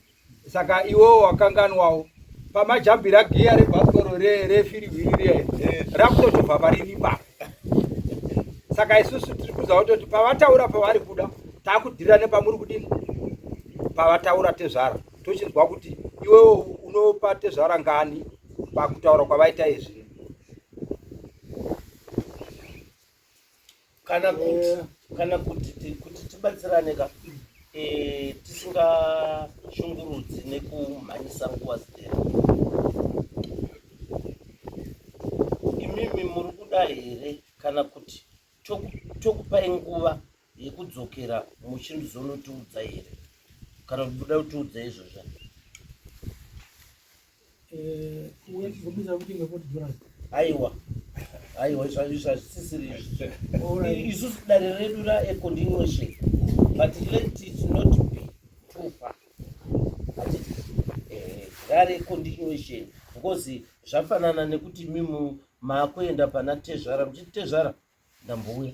[SPEAKER 4] Saka iwewo wakanganwawo pamajambira giya rebhasikoro refirihwiri riya rakutotobva pariri ipapo. Saka isusu tiri kuziva kutoti pavataura pavari kuda, takudhira nepamuri kudini pavataura tezvara. Tochinzwa kuti iwewo unopa tezvara ngani pakutaura kwavaita izvi.
[SPEAKER 7] Kana kuti tibatsirane ka, tisingashungurudzi nekumhanyisa nguva zidera, imimi muri kuda here kana kuti tokupai nguva yekudzokera muchizonotiudza here, kana kuti muda kutiudza izvozvo?
[SPEAKER 2] Uye tizobvisa kuti ngekuti dollars.
[SPEAKER 7] Aiwa, aiwa, izvo hazvisisiri izvi. Isusu dare redu raecontinuation, but let it not be too far. Hatiti rare continuation, because zvafanana nekuti mimu maakuenda pana tezvara muchiti, "Tezvara, ndambouya,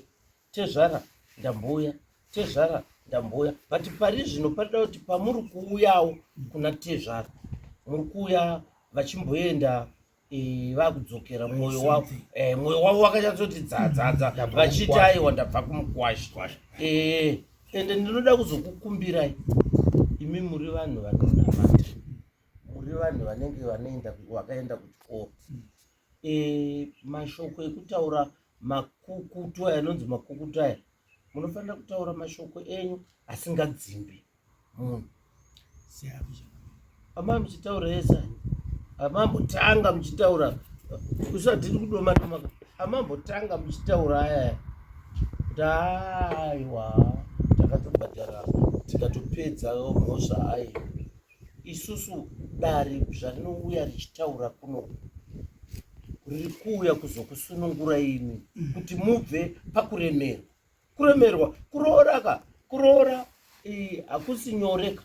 [SPEAKER 7] tezvara, ndambouya, tezvara." Ndamboya but pari zvino parida kuti pamuri kuuyawo kuna tezvara muri kuuya vachimboenda eh, vakudzokera mwoyo wavo eh, mwoyo wavo wakanyatsoti dzadzadza vachiti aiwa ndabva kumukwasha eh, ende ndinoda kuzokukumbirai imi muri vanhu vanonamata muri vanhu vanenge vanoenda vakaenda kuchikoro e, mashoko ekutaura makukutu aya anonzi makukutu aya munofanira kutaura mashoko enyu asingadzimbi munhu amai muchitaura yese amambotanga muchitaura usatiri kudoma doma amambotanga muchitaura aya kuti aiwa takatobhadhara tikatopedza mhosva ai Isusu dare zvarinouya richitaura kuno riri kuuya kuzokusunungura imi kuti mubve pakuremerwa. Kuremerwa kuroora ka kuroora hakusi nyore ka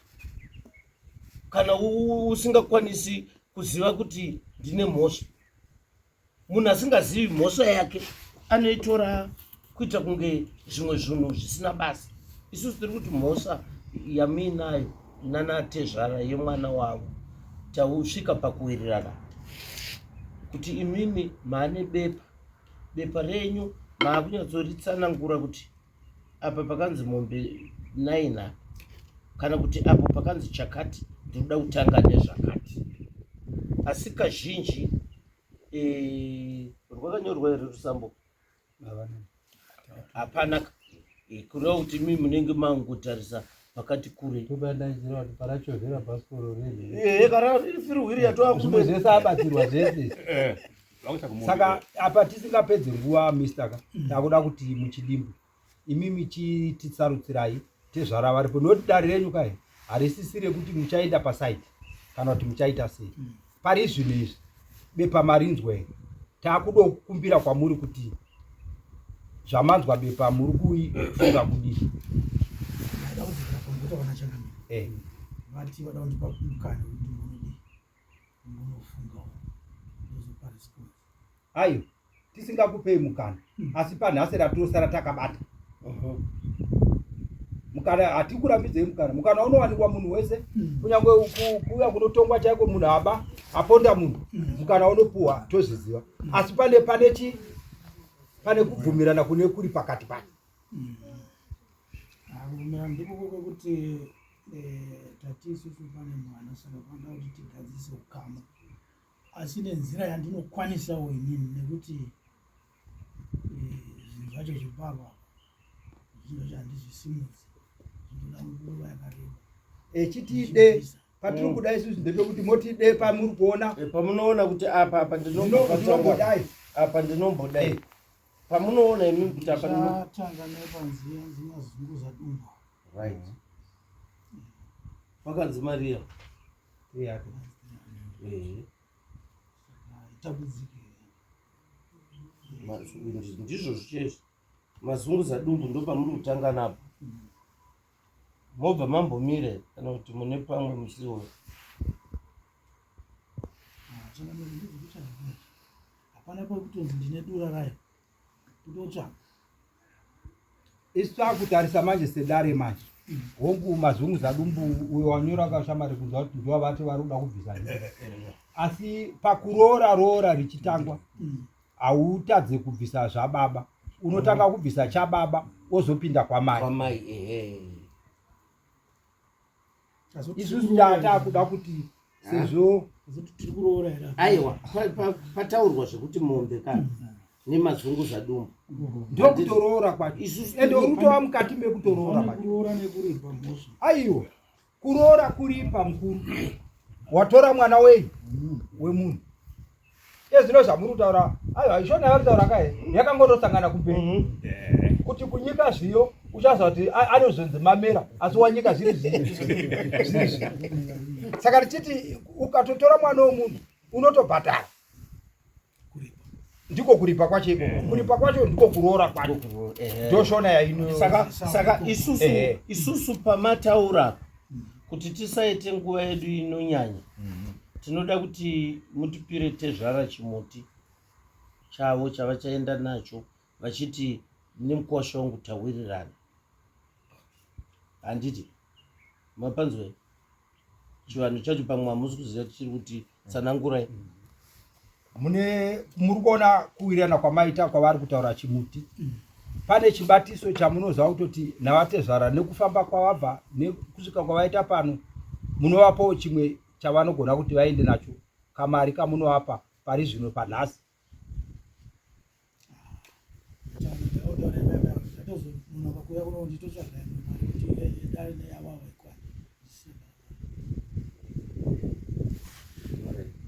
[SPEAKER 7] kana usingakwanisi kuziva kuti ndine mhosva. Munhu asingazivi mhosva yake anoitora kuita kunge zvimwe zvinhu zvisina basa. Isusu tiri kuti mhosva yamuinayo nanatezvara yemwana wavo tausvika pakuwirirana kuti imimi maane bepa bepa renyu maakunyatsoritsanangura kuti apa pakanzi mombe 9 apa kana kuti apo pakanzi chakati ndinoda kutanga nezvakati asi kazhinji eh, rwakanyorwa here rusambo hapana eh, kureva kuti mi munenge mangotarisa pakati kure karafiriwiri yatoakumwe
[SPEAKER 4] zvese abatsirwa zvese eh. saka apa tisingapedze nguva mister ka mm. takuda kuti muchidimbu imimi chititsarutsirai tezvara varipo noti dare renyu kai harisisi rekuti muchaenda pasaidi kana kuti muchaita sei mm. pari zvinhu izvi bepa marinzwa here takuda kukumbira kwamuri kuti zvamanzwa bepa muri kufunga kudii
[SPEAKER 2] eh. vati vada kundipa mukana kuti ndinodii ndinofungawo ndozopa response
[SPEAKER 4] ayo tisingakupei mukana hmm. asi panhasi ratosara takabata mukana hatikurambidzei mukana mukana unowanikwa munhu wese hmm. kunyange kuuya kunotongwa chaiko munhu aba aponda munhu hmm. mukana unopuhwa tozviziva asi pane pane chi pane kubvumirana kune kuri pakati pake
[SPEAKER 2] Kubvumirana ndiko kwekuti eh, tati isusu pane mwana saka panoda kuti tigadzirise ukama asi nenzira yandinokwanisawo inini nekuti eh, zvinhu zvacho zvipava zvinhu zvacho handizvisimudzi zvinoda nguva yakareba
[SPEAKER 4] echitide eh, patiri mm. kuda isusu ndepekuti moti de pamuri kuona
[SPEAKER 7] pamunoona kuti apa apa ndinombodai apa ndinombodai pamunoona imi kuti apa
[SPEAKER 2] ndinotanga nepanzi yanzi mazunguza dumbu
[SPEAKER 7] right pakanzi maria ndizvo zvichezvi mazunguza dumbu ndopamuri kutanga napo mobva mambomire kana kuti mune pamwe musiwo
[SPEAKER 2] hapana pekutonzi ndine dura rayo kutotsvaga
[SPEAKER 4] isu takutarisa manje sedare manje hongu mazunguza dumbu uyo wanyora kashamari kunzwa kuti ndiwa vati vari kuda kubvisa asi pakuroora roora richitangwa hautadze kubvisa zvababa unotanga kubvisa chababa wozopinda kwamai
[SPEAKER 7] kwamai ehe
[SPEAKER 4] isusu taakuda kuti sezvo
[SPEAKER 7] aiwa pataurwa zvekuti mombe ka mm. nemazungu zvadumbu
[SPEAKER 4] ndokutoroora kwacho ende uri kutova mukati mekutoroora
[SPEAKER 2] kwacho
[SPEAKER 4] aiwa kuroora kuripa mukuru watora mwana wei mm. wemunhu Ezvino zvamuri kutaura aiwa ishona yavari kutaura kai yakangotosangana kumberi mhm. kuti kunyika zviyo uchaziva kuti anozonzi mamera asi wanyika zviri zviri zviri saka tichiti ukatotora mwana wemunhu unotobhadhara ndiko kuripa kwacho ikoko eh. kuripa kwacho ndiko kuroora kwacho ndoshona yaino
[SPEAKER 7] saka saka isusu isusu pamataura kuti tisaite nguva yedu inonyanya mhm. Tinoda kuti mutipire tezvara chimuti chavo chavachaenda nacho vachiti nemukwasha wangu tawirirana. Handiti mapanzwai chivanhu chacho pamwe hamusi kuziva chiri kuti tsanangurai.
[SPEAKER 4] Mune muri kuona kuwirirana kwamaita kwavari kutaura chimuti. Pane chibatiso chamunoziva kutoti navatezvara nekufamba kwavabva nekusvika kwavaita pano munovapawo chimwe chavanogona kuti vaende nacho kamari kamunovapa pari zvino panhasi.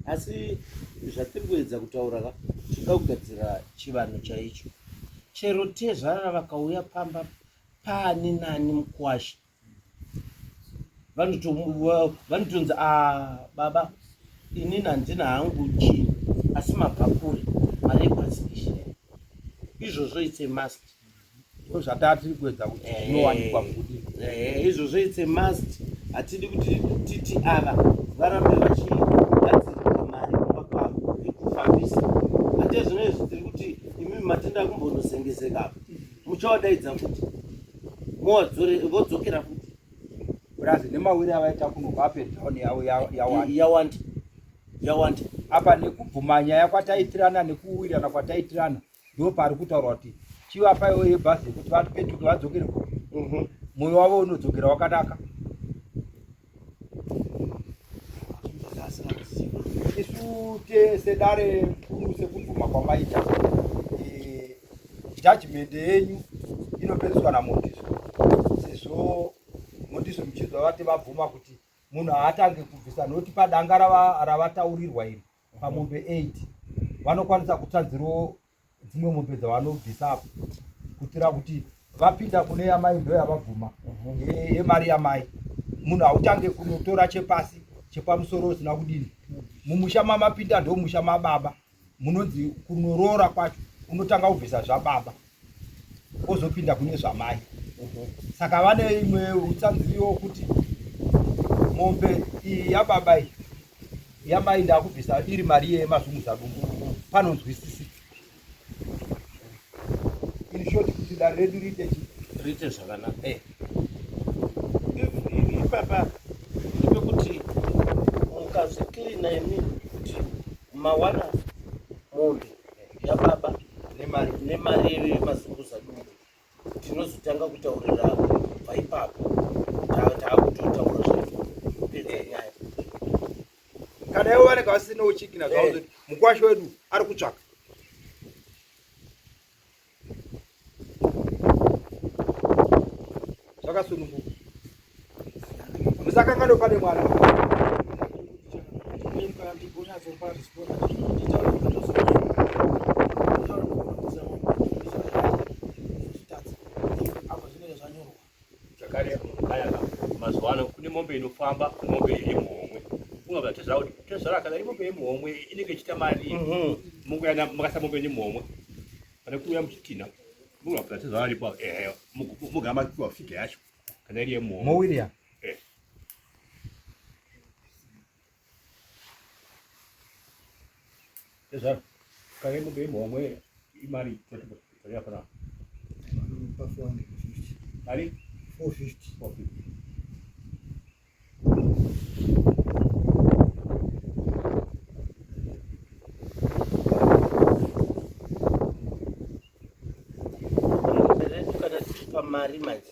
[SPEAKER 7] Asi zvatiri kuedza kutaura ka tinoda kugadzira chivanhu chaicho. Chero tezvara vakauya pamba paani nani mukwasha vanotonzi a ah, baba inini handina hangu chinhu asi mabva kure mari yebhasi ishi izvozvo it's a must.
[SPEAKER 4] Ndozvataa tiri kuedza kuti zvinowanikwa mukudii.
[SPEAKER 7] Izvozvo it's a must. Hatidi kuti titi ava varambe vachigadzirira mari kumba kwavo yekufambisa. Hatiye zvino izvi tiri kuti imimi matenda akumbonozengezeka apa muchavadaidza futi mowadzore vodzokera futi.
[SPEAKER 4] Brazil nemawiri avaita kuno up and down yavo yawanda.
[SPEAKER 7] Yawanda. Yawanda.
[SPEAKER 4] Apa nekubvuma nyaya kwataitirana nekuwirirana kwataitirana ndo pari kutaurwa kuti chivapaiwo yebhazi yekuti vapetuke vadzokere ku mwoyo wavo unodzokera wakanaka. Isu tese dare mukuru sekubvuma kwamaita judgment yenyu inopedziswa naMondiso sezvo Mondiso muchinzwa vati vabvuma kuti munhu haatange kubvisa noti padanga ravataurirwa iri pamombe 8 vanokwanisa kutsanzirawo dzimwe mombe dzavanobvisa apo kuitira kuti vapinda kune yamai ndo yavabvuma yemari yamai. Munhu hautange kunotora chepasi chepamusoro usina kudini. Mumusha mamapinda ndo musha mababa munonzi kunoroora kwacho unotanga kubvisa zvababa ozopinda kune zvamai. Saka vane imwe utsanziriwo kuti mombe iyi yababa iyi yamai ndakubvisa iri mari yemazunguza dumbu panonzwisisika. In short kuti dare redu riite chii?
[SPEAKER 7] Riite zvakanaka. Ipapa ndepekuti mukazviklina imi kuti mawana mombe yababa nemari yemazunguza dumbu tinozotanga kutaurira kubva ipapo taakutotaura zvekupedza nyaya.
[SPEAKER 4] Kana ivo vanenge vasina uchikina zvavo kuti mukwasha wedu ari kutsvaka. Zvakasununguka. Musakanganwe pane mwana.
[SPEAKER 3] Zvakare kaya mazuva ano kune mombe inofamba, kune mombe yemuhomwe. Ungabva tezvara kuti tezvara kana iri mombe yemuhomwe inenge ichiita mari. Mungoyana makasa mombe yemuhomwe. Pane kuuya muchitinha. Mungabva tezvara aripo mugara mapiwa figure yacho kana iri yemuhomwe.
[SPEAKER 4] Mowiria.
[SPEAKER 3] Tezvara kana iri mombe yemuhomwe imari yafana.
[SPEAKER 5] Pa 450.
[SPEAKER 3] Mari?
[SPEAKER 5] 450.
[SPEAKER 3] 450.
[SPEAKER 7] Mombe redu kana tiri pamari manje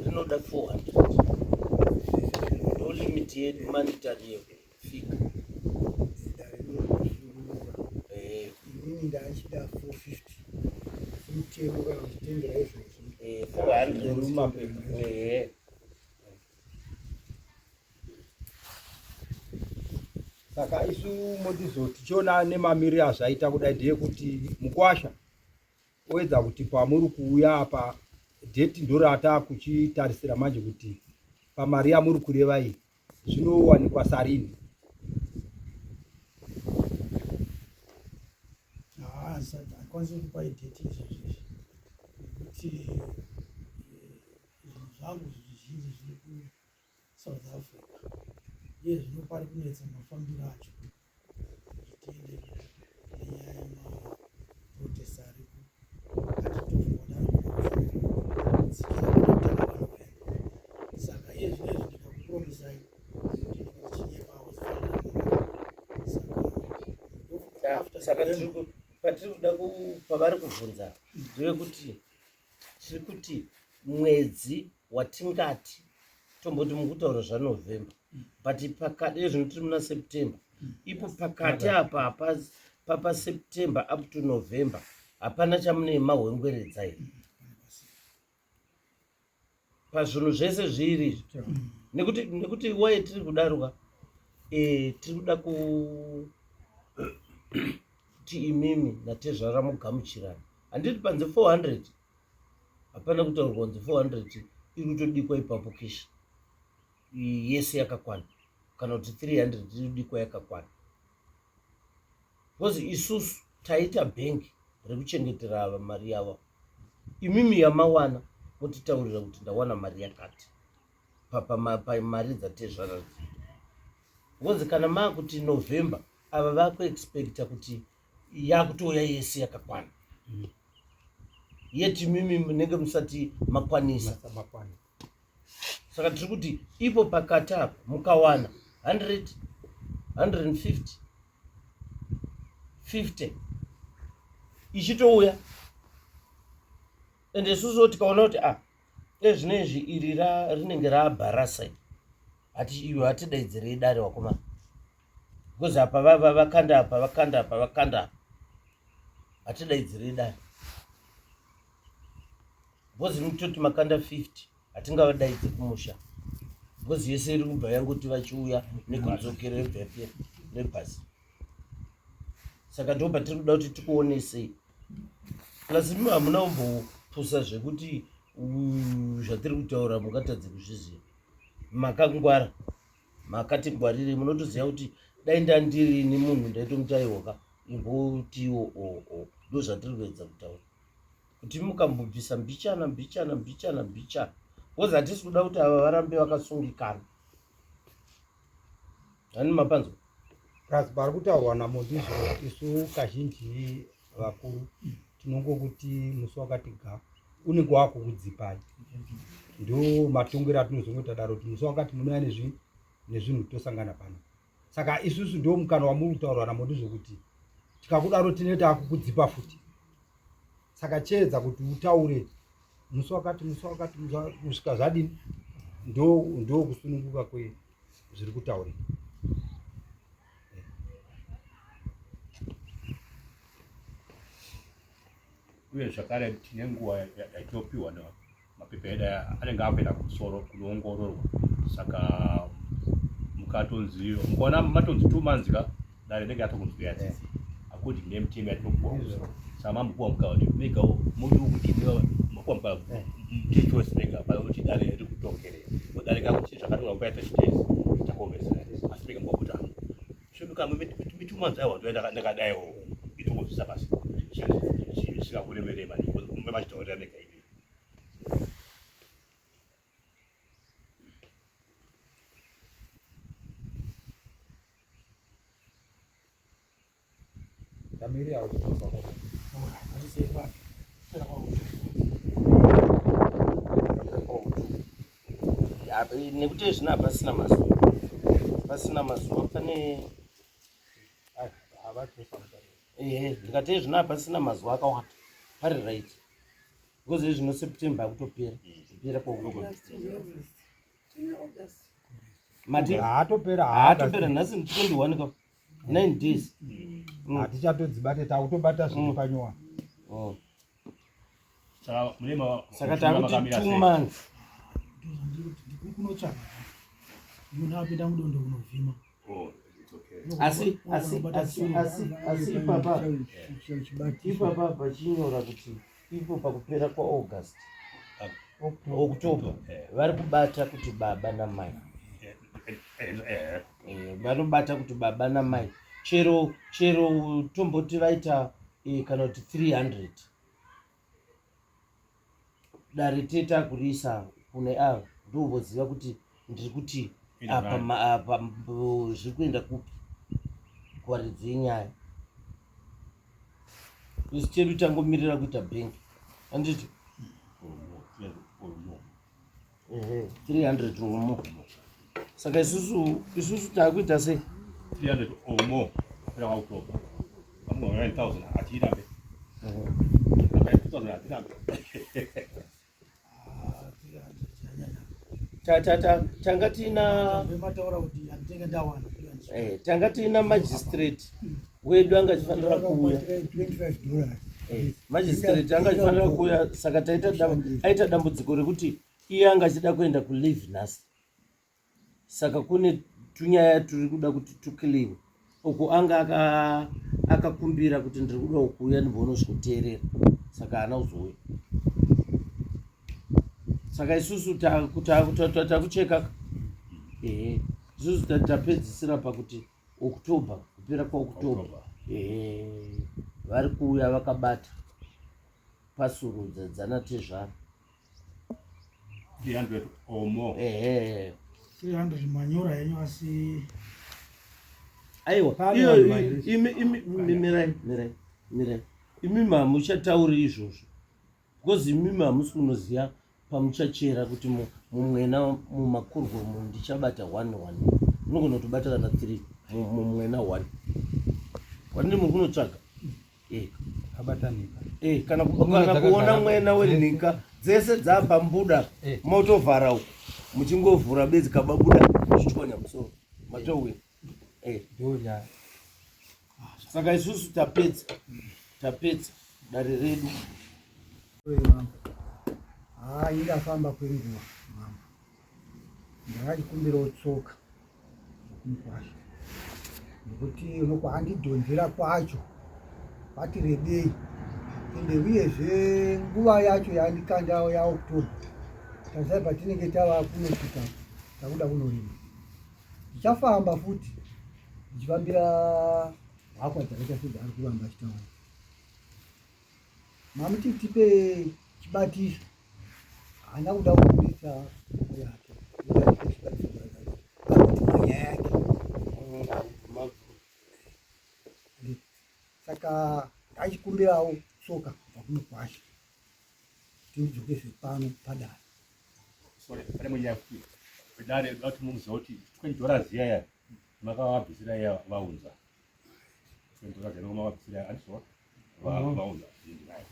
[SPEAKER 7] rinoda 400 ndo limit yedu mandatory yefika.
[SPEAKER 5] Dare rinosununguka. Inini ndachida 450 asi mutemo kana uchitendera izvozvo
[SPEAKER 7] 400.
[SPEAKER 4] Saka isu Mondizo tichiona nemamiriro azvaita kudai ndeyekuti mukwasha oedza kuti pamuri kuuya apa dheti ndorata kuchitarisira manje kuti pamari yamuri kureva iyi zvinowanikwa sarini.
[SPEAKER 2] Handikwanisi kupa dheti izvozvo izvi nekuti zvinhu zvangu zvizhinji zviri kuSouth Africa uye zvino pari kunetsa mafambiro acho kuti tiende nenyaya yemaprotest ariko. Hatitofunga kuti anogona kudzikira kunotanga paNovember.
[SPEAKER 7] Saka patiri kuda pavari kubvunza ndevekuti tiri kuti mwedzi watingati tomboti mukutaura zvanovember but pakati ezvino tiri muna september ipo pakati apa papaseptember up to november hapana chamune mahwengweredza here pazvinhu zvese zviiri izvi nekuti nekuti waye tiri kudaroka e, tiri kuda kuti imimi natezvara mugamuchirana handiti panze 400 hapana kutaurwa kunzi 400 iri kutodikwa ipapo keshi yese yakakwana kana kuti 300 iri kudikwa yakakwana because isusu taita bhengi rekuchengetera ava mari yavo imimi yamawana motitaurira kuti ndawana mari yakati pamari dzatezvara because kana maakuti november ava vakuexpecta kuti yakutouya yese yakakwana yet imimi munenge musati makwanisa saka tiri kuti ipo pakati apa mukawana 100 150 50 ichitouya ende isusuwo tikaona kuti ah ezvinezvi iri rinenge raabharasa iri hati iyo hatidaidzirei dare wakomana because apa vakanda apa vakanda apa vakanda apa hatidaidzirei dare because toti makanda 50 hatingavadaidze kumusha because yese iri kubva yangoti vachiuya nekudzokera yobva yapera nebhasi saka ndo patiri kuda kuti tikuonesei plus imi hamuna kumbopusa zvekuti zvatiri kutaura mungatadze kuzviziva makangwara makati ngwarire munotoziva kuti dai ndandirini munhu ndaitomuti aiwoka imbotiwo o o ndo zvatiri kuedza kutaura kuti mukambobvisa mbichana mbichana mbichana mbichana bcause hatisi kuda kuti ava varambe vakasungikana hani mapanzwa
[SPEAKER 4] plus pari kutaurwa namo ndizvo isu kazhinji vakuru tinongokuti musi wakati ga unenge wakukudzipai ndo matongero atinozongoita daro kuti musi wakati munouya nezvinhu tosangana pano saka isusu ndo mukana wamuri kutaurwa namo ndizvo kuti tikakudaro tinenge takukudzipa futi saka chiedza kuti utaure musi wakati musi wakati kusvika zvadini ndo ndo kusununguka kwe zviri kutaurika
[SPEAKER 3] uye zvakare tine nguva yatinopiwa mapepa edu aya anenge akuenda kumusoro kunoongororwa saka mukatonzi mukaona matonzi two months ka dare rinenge ratokunzwira tsitsi according nemitemo yatinopuwa saka mambopuwa mukana kuti mega modiwo kuti mapuwa mukana tichoice mega pakuti dare riri kutongerera dare kakuti zvakatonga kuya 30 days takuomesera asi mega mukakuti Shunuka mituma dzaiwa ndoenda ndakadaiwo itongozvisa pasi zvisingakuremerei manje machitaurira mega imi.
[SPEAKER 4] Tamiri awo.
[SPEAKER 7] Nekuti zvino hapasina mazuva pasina mazuva pane ehe ndikati zvino hapasina mazuva akawanda pari right because zvino september akutopera kupera kwaoctober mati
[SPEAKER 4] haatopera
[SPEAKER 7] haatopera nhasi 21 ka 9 days
[SPEAKER 4] mm. hatichatodzibate takutobata zviri mm. panyowa
[SPEAKER 7] oh. Saka takuti two months
[SPEAKER 2] kunotsvaga munhu apinda mudondo kunovhima
[SPEAKER 3] oh,
[SPEAKER 7] asi asi asi asi asi ipapa ipapa pachinyora kuti ipo pakupera kwaaugust october vari kubata kuti baba namai eh, eh, vanobata kuti baba namai chero chero tomboti vaita eh, kana kuti 300 dare teta kuriisa kune ava ndovoziva kuti ndiri kuti apa apa zviri kuenda kupi kuvaridzi yenyaya isu chedu tangomirira kuita bhengi handiti 300 or more saka isusu isusu taakuita sei
[SPEAKER 3] 300 or more kupera kwaoctober. 9000 hatirambe. 2000 hatirambe.
[SPEAKER 7] Tanga tiina eh, tanga tiina magistrate wedu anga achifanira kuuya. Eh, magistrate anga achifanira kuuya saka taita aita dambudziko rekuti iye anga achida kuenda kuleave nhasi. Saka kune tunyaya turi kuda kuti tukiliwe uku anga akakumbira kuti ndiri kudawo kuuya ndimbonosvikoteerera saka haana kuzouya. Saka isusu takucheka ehe isusu tapedzisira pakuti October kupera kwaOctober ehe vari kuuya vakabata pasurudza dzana tezvara
[SPEAKER 3] 300 or more.
[SPEAKER 7] Ehe
[SPEAKER 2] 300 manyora henyu asi
[SPEAKER 7] aiwa iyo imi imi mirai mirai mirai imi mamuchatauri izvozvo because imimi hamusi kunoziva pamuchachera kuti mumwena mumakurwa umu ndichabata one one unogona kutobata kana three mumwena one wanini muri kunotsvaga eh. Eh, kana kuona mwena wenhika dzese dzabambuda eh. motovhara uku muchingovhura bedzi kababuda muchichwanya musoro matowina eh. Saka isusu tapedza tapedza dare redu.
[SPEAKER 5] Haa indafamba kwenguva mama, ndakachikumbirawo tsoka kumukwasha nekuti unokwandidhonzera kwacho kwati rebei ende uyezve nguva yacho yandikanda yaOctober tarisai patinenge tava kunosvika takuda kunorima ndichafamba futi ndichifambira hwakwa dzakaita sedzaari kuramba achitaura mamuti tipe chibatiso haana kuda kubudisa yake nyaya yake saka ndachikumbirawo tsoka kubva kunokwasha tindidzokese pano padare.
[SPEAKER 3] Sorry, pane imwe nyaya futi. Vedare ndoda kuti muzive kuti 20 dollars iya iya makavabvisira iya vaunza. 20 dollars iya makavabvisira handizvo? Vaunza. Ndinayo.